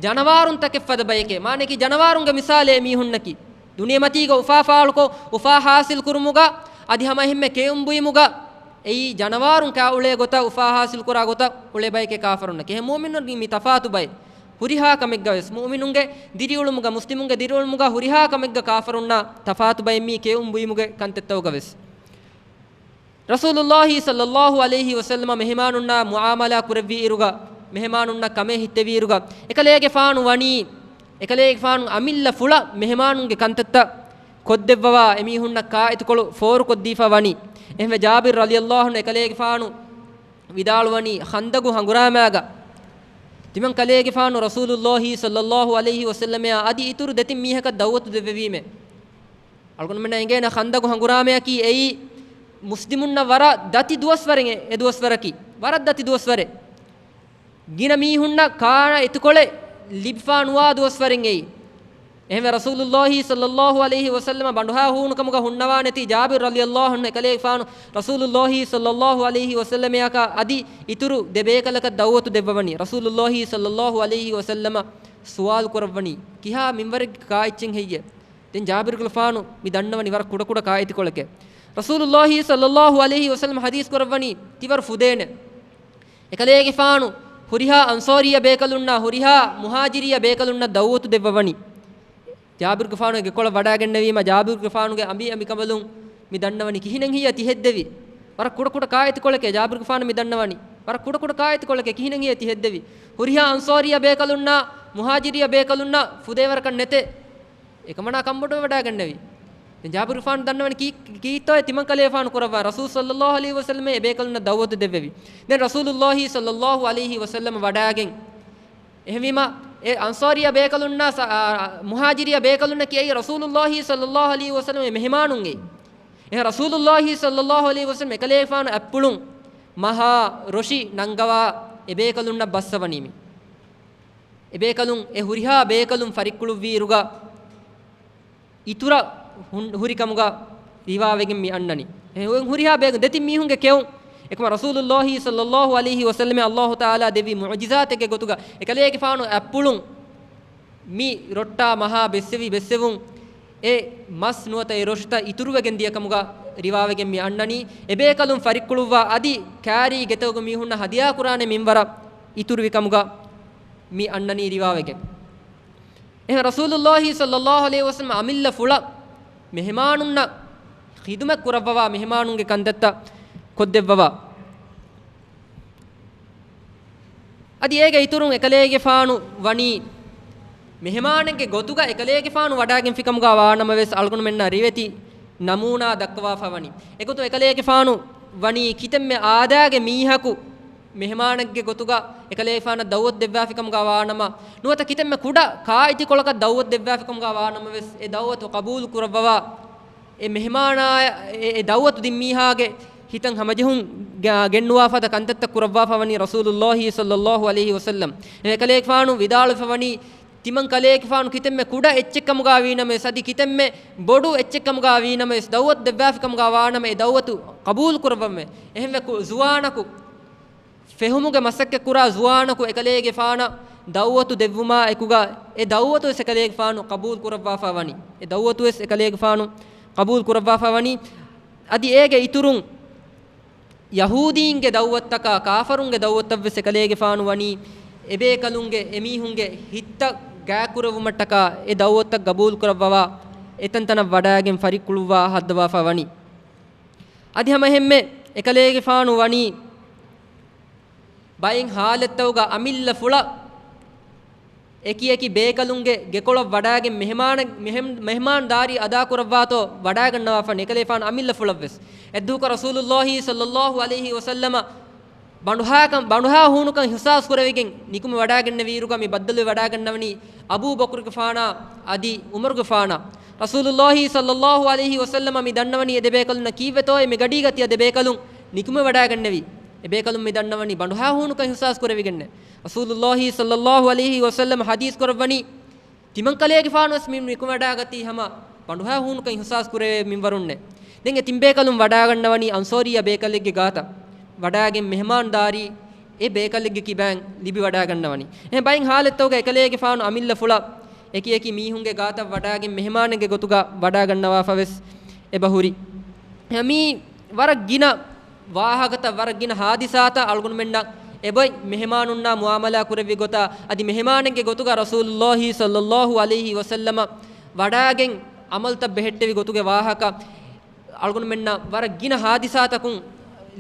ޖަނަވާރުންތަކެއް ފަދަ ބަޔެކޭ. މާނަޔަކީ ޖަނަވާރުންގެ މިސާލޭ މީހުންނަކީ. ދުނިޔެމަތީގަ އުފާ ފާޅުކޮށް، އުފާ ޙާޞިލް ކުރުމުގަ، އަދި ހަމަ އެހެންމެ ކެއުން ބުއިމުގަ، އެއީ ޖަނަވާރުން ކާ އުޅޭ ގޮތަށް، އުފާ ހާސިލް ކުރާ ގޮތަށް އުޅޭ ބަޔެކޭ ކާފަރުންނަކީ. އެހެން މުއުމިނުންގެ މި ތަފާތު ބައެއް. ހުރިހާ ކަމެއްގަވެސް، މުއުމިނުންގެ ދިރިއުޅުމުގަ، މުސްލިމުންގެ ދިރިއުޅުމުގަ ހުރިހާ ކަމެއްގަ ކާފަރުންނާ ތަފާތު ބައެއް މީ ކެއުން ބުއިމުގެ ކަންތައްތަކުގަވެސް. ރަސޫލުﷲ ޞައްލަﷲ ޢަލައިހި ވަސައްލަމަ މެހެމާނުންނާ މުޢާމަލާ ކުރެއްވި އިރުގަ، މެހެމާނުންނަށް ކަމެއް ހިތްދެވިއިރުގަ، އެކަލޭގެފާނު ވަނީ، އެކަލޭގެފާނު އަމިއްލަ ފުޅަށް މެހެމާނުންގެ ކަންތައްތައް ކޮށްދެއްވަވާ، އެމީހުންނަށް ކާއެތުކޮޅު ފޯރުކޮށްދީފަ ވަނީ. އެހެންވެ، ޖާބިރު ރަޟިޔަﷲ ޢަންހު އެކަލޭގެފާނު ވިދާޅުވަނީ، ޚަންދަގު ހަނގުރާމާގަ ތިމަން ކަލޭގެފާނު ރަސޫލުﷲ ޞައްލަﷲ ޢަލައިހި ވަސައްލަމައާ އަދި އިތުރު ދެތިން މީހަކަށް ދަޢުވަތު ދެއްވެވީމޭ. އަޅުގަނޑުމެންނަށް އެނގޭނެ ޚަންދަގު ހަނގުރާމަޔަކީ އެއީ މުސްލިމުންނަށް ވަރަށް ދަތި ދުވަސްވަރެއް، އެ ދުވަސްވަރަކީ ވަރަށް ދަތި ދުވަސްވަރެއް. ގިނަ މީހުންނަށް ކާނަ އެތުކޮޅެއް ލިބިފާ ނުވާ ދުވަސްވަރެއް އެއީ. އެހެންވެ، ރަސޫލުﷲ ޞައްލަﷲ ޢަލައިހި ވަސައްލަމަ ބަނޑުހާ ހޫނުކަމުގަ ހުންނަވާނެތީ، ޖާބިރު ރަޟިޔަﷲ ޢަންހު އެކަލޭގެފާނު ރަސޫލުﷲ ޞައްލަﷲ ޢަލައިހި ވަސައްލަމައަކަށް އަދި އިތުރު ދެ ބޭކަލަކަށް ދަޢުވަތު ދެއްވަވަނީ. ރަސޫލުﷲ ޞައްލަﷲ ޢަލައިހި ވަސައްލަމަ ސުވާލު ކުރައްވަނީ، ކިހާ މިންވަރެއްގެ ކާ އެއްޗެއް ހެއްޔޭ؟ ދެން ޖާބިރުގެފާނު މި ދަންނަވަނީ ވަރަށް ކުޑަކުޑަ ކާއެތިކޮޅެކޭ. ރަސޫލުﷲ ޞައްލަﷲ ޢަލައިހި ވަސައްލަމަ ޙަދީޘް ކުރައްވަނީ ތިވަރު ފުދޭނެ. އެކަލޭގެފާނު ހުރިހާ އަންޞާރިއްޔަ ބޭކަލުންނާ ހުރިހާ މުހާޖިރިއްޔަ ބޭކަލުންނަށް ދަޢުވަތު ދެއްވަވަނީ. ޖާބިރުގެފާނު ގެކޮޅަށް ވަޑާގެންނެވީމަ، ޖާބިރުގެފާނުގެ އަނބި އަނބިކަނބަލުން މި ދަންނަވަނީ ކިހިނެއް ހެއްޔޭ ތި ހެއްދެވީ؟ ވަރަށް ކުޑަކުޑަ ކާއެތިކޮޅެކޭ. ޖާބިރުގެފާނު މި ދަންނަވަނީ ވަރަށް ކުޑަކުޑަ ކާއެތިކޮޅެކޭ. ކިހިނެއް ހެއްޔޭ ތި ހެއްދެވީ؟ ހުރިހާ އަންޞާރިއްޔަ ބޭކަލުންނާ މުހާޖިރިއްޔަ ބޭކަލުންނަށް ފުދޭވަރަކަށް ނެތޭ. އެކަމަނާ ކަންބޮޑުވެ ވަޑާގެންނެވީ. ދެން ޖާބިރުގެފާނު ދަންނަވަނީ ކީ-، ކީއްތޯއޭ ތިމަން ކަލޭގެފާނު ކުރައްވާ؟ ރަސޫލު ޞައްލަﷲ ޢަލައިހި ވަސައްލަމަ އެ ބޭކަލުންނަށް ދަޢުވަތު ދެއްވެވި. ދެން ރަސޫލުﷲ ޞައްލަﷲ ޢަލައިހި ވަސައްލަމަ ވަޑާގެން އެހެންވީމަ، އެ އަންޞާރިއްޔަ ބޭކަލުންނާ ސަ-، އާ، މުހާޖިރިއްޔަ ބޭކަލުންނަކީ އެއީ ރަސޫލުﷲ ޞައްލަﷲ ޢަލައިހި ވަސައްލަމަ މެހެމާނުން އެއީ. އެހެން ރަސޫލުﷲ ޞައްލަﷲ ޢަލައިހި ވަސައްލަމަ އެކަލޭގެފާނު އަތްޕުޅުން މަހާ ރޮށި ނަންގަވާ އެ ބޭކަލުންނަށް ބައްސަވަނީމި. އެ ބޭކަލުން އެ ހުރިހާ ބޭކަލުން ފަރިއްކުޅުއްވި އިރުގަ އިތުރަށް ހުން-، ހުރިކަމުގަ ރިވާވެގެން މި އަންނަނީ. އެ ހުރިހާ ބޭކަލުން ދެތިން މީހުންގެ ކެއުން. އެކަމަ ރަސޫލުﷲ ޞައްލަﷲ ޢަލައިހި ވަސައްލަމަ ﷲ ތަޢާލާ ދެއްވި މުޢުޖިޒާތެއްގެ ގޮތުގަ އެކަލޭގެފާނު އަތްޕުޅުން މި ރޮއްޓާ މަހާ ބެއްސެވި ބެއްސެވުން އެ މަސް ނުވަތަ އެ ރޮށިތައް އިތުރުވެގެން ދިޔަކަމުގަ ރިވާވެގެން މި އަންނަނީ. އެ ބޭކަލުން ފަރިއްކުޅުއްވާ އަދި ކާރީ ގެތަކުގެ މީހުންނަށް ހަދިޔާ ކުރާނެ މިންވަރަށް އިތުރުވި ކަމުގަ މި އަންނަނީ ރިވާވެގެން. އެހެން ރަސޫލުﷲ ޞައްލަﷲ ޢަލައިހި ވަސައްލަމަ އަމިއްލަ ފުޅަށް މެހެމާނުންނަށް ޚިދުމަތް ކުރައްވަވާ، މެހެމާނުންގެ ކަންތައްތައް ކޮށްދެއްވަވާ. އަދި އޭގެ އިތުރުން އެކަލޭގެފާނު ވަނީ މެހެމާނެއްގެ ގޮތުގަ އެކަލޭގެފާނު ވަޑާގެންފިކަމުގަ ވާނަމަވެސް، އަޅުގަނޑުމެންނަށް ރިވެތި ނަމޫނާ ދައްކަވާފަ ވަނީ. އެގޮތުން އެކަލޭގެފާނު ވަނީ ކިތަންމެ އާދައިގެ މީހަކު މެހެމާނެއްގެ ގޮތުގަ އެކަލޭގެފާނަށް ދަޢުވަތު ދެއްވާފިކަމުގަ ވާނަމަ، ނުވަތަ ކިތަންމެ ކުޑަ ކާއެތިކޮޅަކަށް ދަޢުވަތު ދެއްވާފިކަމުގަ ވާނަމަވެސް، އެ ދަޢުވަތު ޤަބޫލު ކުރައްވަވާ، އެ މެހެމާނާ، އެ، އެ ދަޢުވަތު ދިން މީހާގެ ހިތަށް ހަމަޖެހުން ގަ-، ގެންނުވާ ފަދަ ކަންތައްތައް ކުރައްވާފަ ވަނީ ރަސޫލުﷲ ޞައްލަﷲ ޢަލައިހި ވަސައްލަމް. އެކަލޭގެފާނު ވިދާޅުވެފަ ވަނީ، ތިމަން ކަލޭގެފާނު ކިތަންމެ ކުޑަ އެއްޗެއްކަމުގަ ވީނަމަވެސް، އަދި ކިތަންމެ ބޮޑު އެއްޗެއްކަމުގަ ވީނަމަވެސް، ދަޢުވަތު ދެއްވާފިކަމުގަ ވާނަމަ، އެ ދަޢުވަތު ޤަބޫލު ކުރައްވަމޭ. އެހެންވެ ކު-، ޒުވާނަކު، ފެހުމުގެ މަސައްކަތް ކުރާ ޒުވާނަކު އެކަލޭގެފާނަށް ދަޢުވަތު ދެއްވުމާ އެކުގަ، އެ ދަޢުވަތުވެސް އެކަލޭގެފާނު ޤަބޫލު ކުރައްވާފަ ވަނީ. އެ ދަޢުވަތުވެސް އެކަލޭގެފާނު ޤަބޫލު ކުރައްވާފަ ވަނީ. އަދި އޭގެ އިތުރުން، ޔަހޫދީންގެ ދަޢުވަތަކާ، ކާފަރުންގެ ދަޢުވަތަށްވެސް އެކަލޭގެފާނު ވަނީ، އެބޭކަލުންގެ، އެމީހުންގެ ހިތްތައް ގާތްކުރެއްވުމަށްޓަކާ، އެ ދަޢުވަތަށް ޤަބޫލު ކުރައްވަވާ، އެތަންތަނަށް ވަޑާގެން ފަރިއްކުޅުއްވާ ހައްދަވާފަ ވަނީ. އަދި ހަމައެހެންމެ އެކަލޭގެފާނު ވަނީ، ބައެއް ހާލަތްތަކުގަ އަމިއްލަ ފުޅަށް އެކި އެކި ބޭކަލުންގެ ގެކޮޅަށް ވަޑާގެން މެހެމާނެއް-، މެހެމް-، މެހެމާންދާރީ އަދާކުރައްވާތޯ ވަޑާގަންނަވާފަ ނެކަލޭފާނު އަމިއްލަ ފުޅަށްވެސް. އެއްދުވަހަކަށް ރަސޫލުﷲ ޞައްލަﷲ ޢަލައިހި ވަސައްލަމަ ބަނޑުހާކަން، ބަނޑުހާ ހޫނުކަން އިޙްސާސް ކުރެވިގެން ނިކުމެ ވަޑާގެންނެވިއިރުގަ މި ބައްދަލުވެ ވަޑާގަންނަވަނީ އަބޫ ބަކުރުގެފާނާ އަދި ޢުމަރުގެފާނާ. ރަސޫލުﷲ ޞައްލަﷲ ޢަލައިހި ވަސައްލަމަ މި ދަންނަވަނީ އެ ދެބޭކަލުންނަށް ކީއްވެތޯއޭ މި ގަޑީގަ ތިޔަ ދެބޭކަލުން ނިކުމެ ވަޑާގެންނެވީ. އެ ބޭކަލުން މި ދަންނަވަނީ ބަނޑުހާ ހޫނުކަން އިޙްސާސް ކުރެވިގެންނޭ. ރަސޫލުﷲ ޞައްލަﷲ ޢަލައިހި ވަސައްލަމަ ޙަދީޘް ކުރައްވަނީ، ތިމަން ކަލޭގެފާނުވެސް މި ނިކުމެވަޑާގަތީ ހަމަ ބަނޑުހާ ހޫނުކަން އިޙްސާސް ކުރެވޭ މިންވަރުންނޭ. ދެން އެ ތިން ބޭކަލުން ވަޑާގަންނަވަނީ އަންޞާރިއްޔަ ބޭކަލެއްގެ ގާތަށް. ވަޑާގެން މެހެމާންދާރީ އެ ބޭކަލެއްގެ ކިބައިން ލިބިވަޑާގަންނަވަނީ. އެހެން ބައެއް ހާލަތްތަކުގަ އެކަލޭގެފާނު އަމިއްލަ ފުޅަށް އެކި އެކި މީހުންގެ ގާތަށް ވަޑާގެން މެހެމާނެއްގެ ގޮތުގަ ވަޑާގަންނަވާފަވެސް އެބަހުރި. މީ ވަރަށް ގިނަ ވާހަކަތައް ވަރަށް ގިނަ ހާދިސާތައް އަޅުގަނޑުމެންނަށް އެބޮތް މެހެމާނުންނާ މުއާމަލާ ކުރެއްވި ގޮތާ އަދި މެހެމާނެއްގެ ގޮތުގަ ރަސޫލުﷲ ޞައްލަﷲ ޢަލައިހި ވަސައްލަމަ ވަޑާގެން ޢަމަލުތައް ބެހެއްޓެވި ގޮތުގެ ވާހަކަ އަޅުގަނޑުމެންނަށް ވަރަށް ގިނަ ހާދިސާތަކުން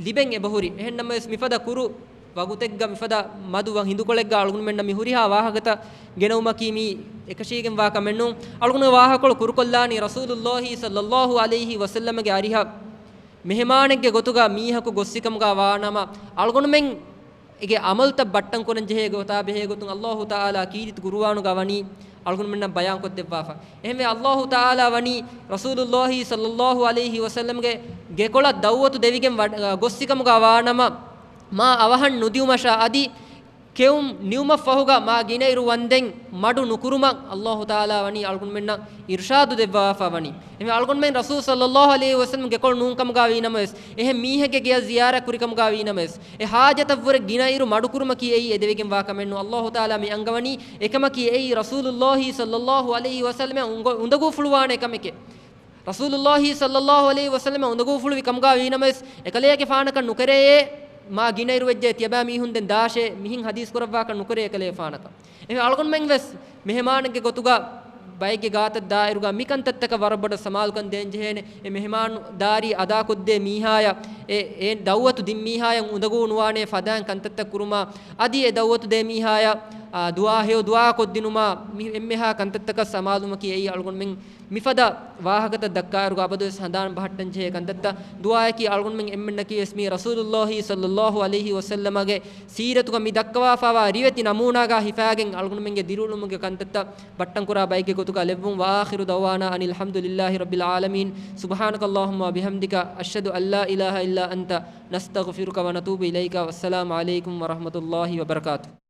ލިބެން އެބަހުރި. އެހެންނަމަވެސް މިފަދަ ކުރު ވަގުތެއްގަ މިފަދަ މަދު ވަ ހިނދުކޮޅެއްގަ އަޅުގަނޑުމެންނަށް މި ހުރިހާ ވާހަކަތައް ގެނައުމަކީ މީ އެކަށީގެންވާ ކަމެއް ނޫން. އަޅުގަނޑުގެ ވާހަކަކޮޅު ކުރުކޮށްލާނީ ރަސޫލުﷲ ޞައްލަﷲ ޢަލައިހި ވަސައްލަމަގެ އަރިހަށް މެހެމާނެއްގެ ގޮތުގަ މީހަކު ގޮއްސިކަމުގަ ވާނަމަ، އަޅުގަނޑުމެން އޭގެ ޢަމަލުތައް ބައްޓަން ކުރަން ޖެހޭ ގޮތާ ބެހޭ ގޮތުން ﷲ ތަޢާލާ ކީރިތި ޤުރުއާނުގަ ވަނީ އަޅުގަނޑުމެންނަށް ބަޔާން ކޮށްދެއްވާފަ. އެހެންވެ، ﷲ ތަޢާލާ ވަނީ ރަސޫލުﷲ ޞައްލަﷲ ޢަލައިހި ވަސައްލަމްގެ ގެކޮޅަށް ދަޢުވަތު ދެވިގެން ވަ-، ގޮއްސިކަމުގަ ވާނަމަ، މާ އަވަހަށް ނުދިއުމަށާ އަދި ކެއުން ނިމުމަށްފަހުގަ މާ ގިނައިރު ވަންދެން މަޑު ނުކުރުމަށް ﷲ ތަޢާލާ ވަނީ އަޅުގަނޑުމެންނަށް އިރުޝާދު ދެއްވާފަ ވަނީ. އެހެންވެ، އަޅުގަނޑުމެން ރަސޫލު ޞައްލަﷲ ޢަލައިހި ވަސައްލަމް ގެކޮޅު ނޫންކަމުގަ ވީނަމަވެސް، އެހެން މީހެއްގެ ގެޔަށް ޒިޔާރަތް ކުރިކަމުގަ ވީނަމަވެސް، އެ ޙާޖަތަށްވުރެ ގިނައިރު މަޑުކުރުމަކީ އެއީ އެދެވިގެންވާ ކަމެއް ނޫން. ﷲ ތަޢާލާ މި އަންގަވަނީ އެކަމަކީ އެއީ ރަސޫލުﷲ ޞައްލަﷲ ޢަލައިހި ވަސައްލަމަށް އުނދަ-، އުނދަގޫފުޅުވާނެ ކަމެކޭ. ރަސޫލުﷲ ޞައްލަﷲ ޢަލައިހި ވަސައްލަމަށް އުނދަގޫފުޅުވި ކަމުގަ ވީނަމަވެސް، އެކަލޭގެފާނަކަށް ނުކެރޭ، މާ ގިނައިރު ވެއްޖެ ތިޔަބައިމީހުން ދެން ދާށޭ، މިހެން ޙަދީޘް ކުރައްވާކަށް ނުކެރޭ އެކަލޭގެފާނަކަށް. އެހެން އަޅުގަނޑުމެން ވެސް މެހެމާނެއްގެ ގޮތުގަ ބައެއްގެ ގާތަށް ދާއިރުގަ މި ކަންތައްތަކަށް ވަރަށް ބޮޑަށް ސަމާލުކަން ދޭން ޖެހޭނެ. އެ މެހެމާންދާރީ އަދާކޮށްދޭ މީހާޔަށް، އެ، އެ ދަޢުވަތު ދިން މީހާޔަށް އުނދަގޫ ނުވާނޭ ފަދައިން ކަންތައްތައް ކުރުމާ، އަދި އެ ދަޢުވަތު ދޭ މީހާޔަށް، އާ، ދުޢާ ހެޔޮ ދުޢާ ކޮށްދިނުމާ، މި އެންމެހާ ކަންތައްތަކަށް ސަމާލުވުމަކީ އެއީ އަޅުގަނޑުމެން މިފަދަ ވާހަކަތައް ދައްކާއިރުގަ އަބަދުވެސް ހަނދާން ބަހައްޓަން ޖެހޭ ކަންތައްތައް. ދުޢާއަކީ އަޅުގަނޑުމެން އެންމެންނަކީ ވެސް މީ ރަސޫލުﷲ ޞައްލަﷲ ޢަލައިހި ވަސައްލަމަގެ ސީރަތުގަ މި ދައްކަވާފައިވާ ރިވެތި ނަމޫނާގަ ހިފާގެން އަޅުގަނޑުމެންގެ ދިރިއުޅުމުގެ ކަންތައްތައް ބައްޓަންކުރާ ބައެއްގެ ގޮތުގަ ލެއްވުން. وآخر دعوانا أن الحمد لله رب العالمين. سبحانك اللهم وبحمدك، أشهد أن لا إله إلا أنت، نستغفرك ونتوب إليك. والسلام عليكم ورحمة الله وبركاته.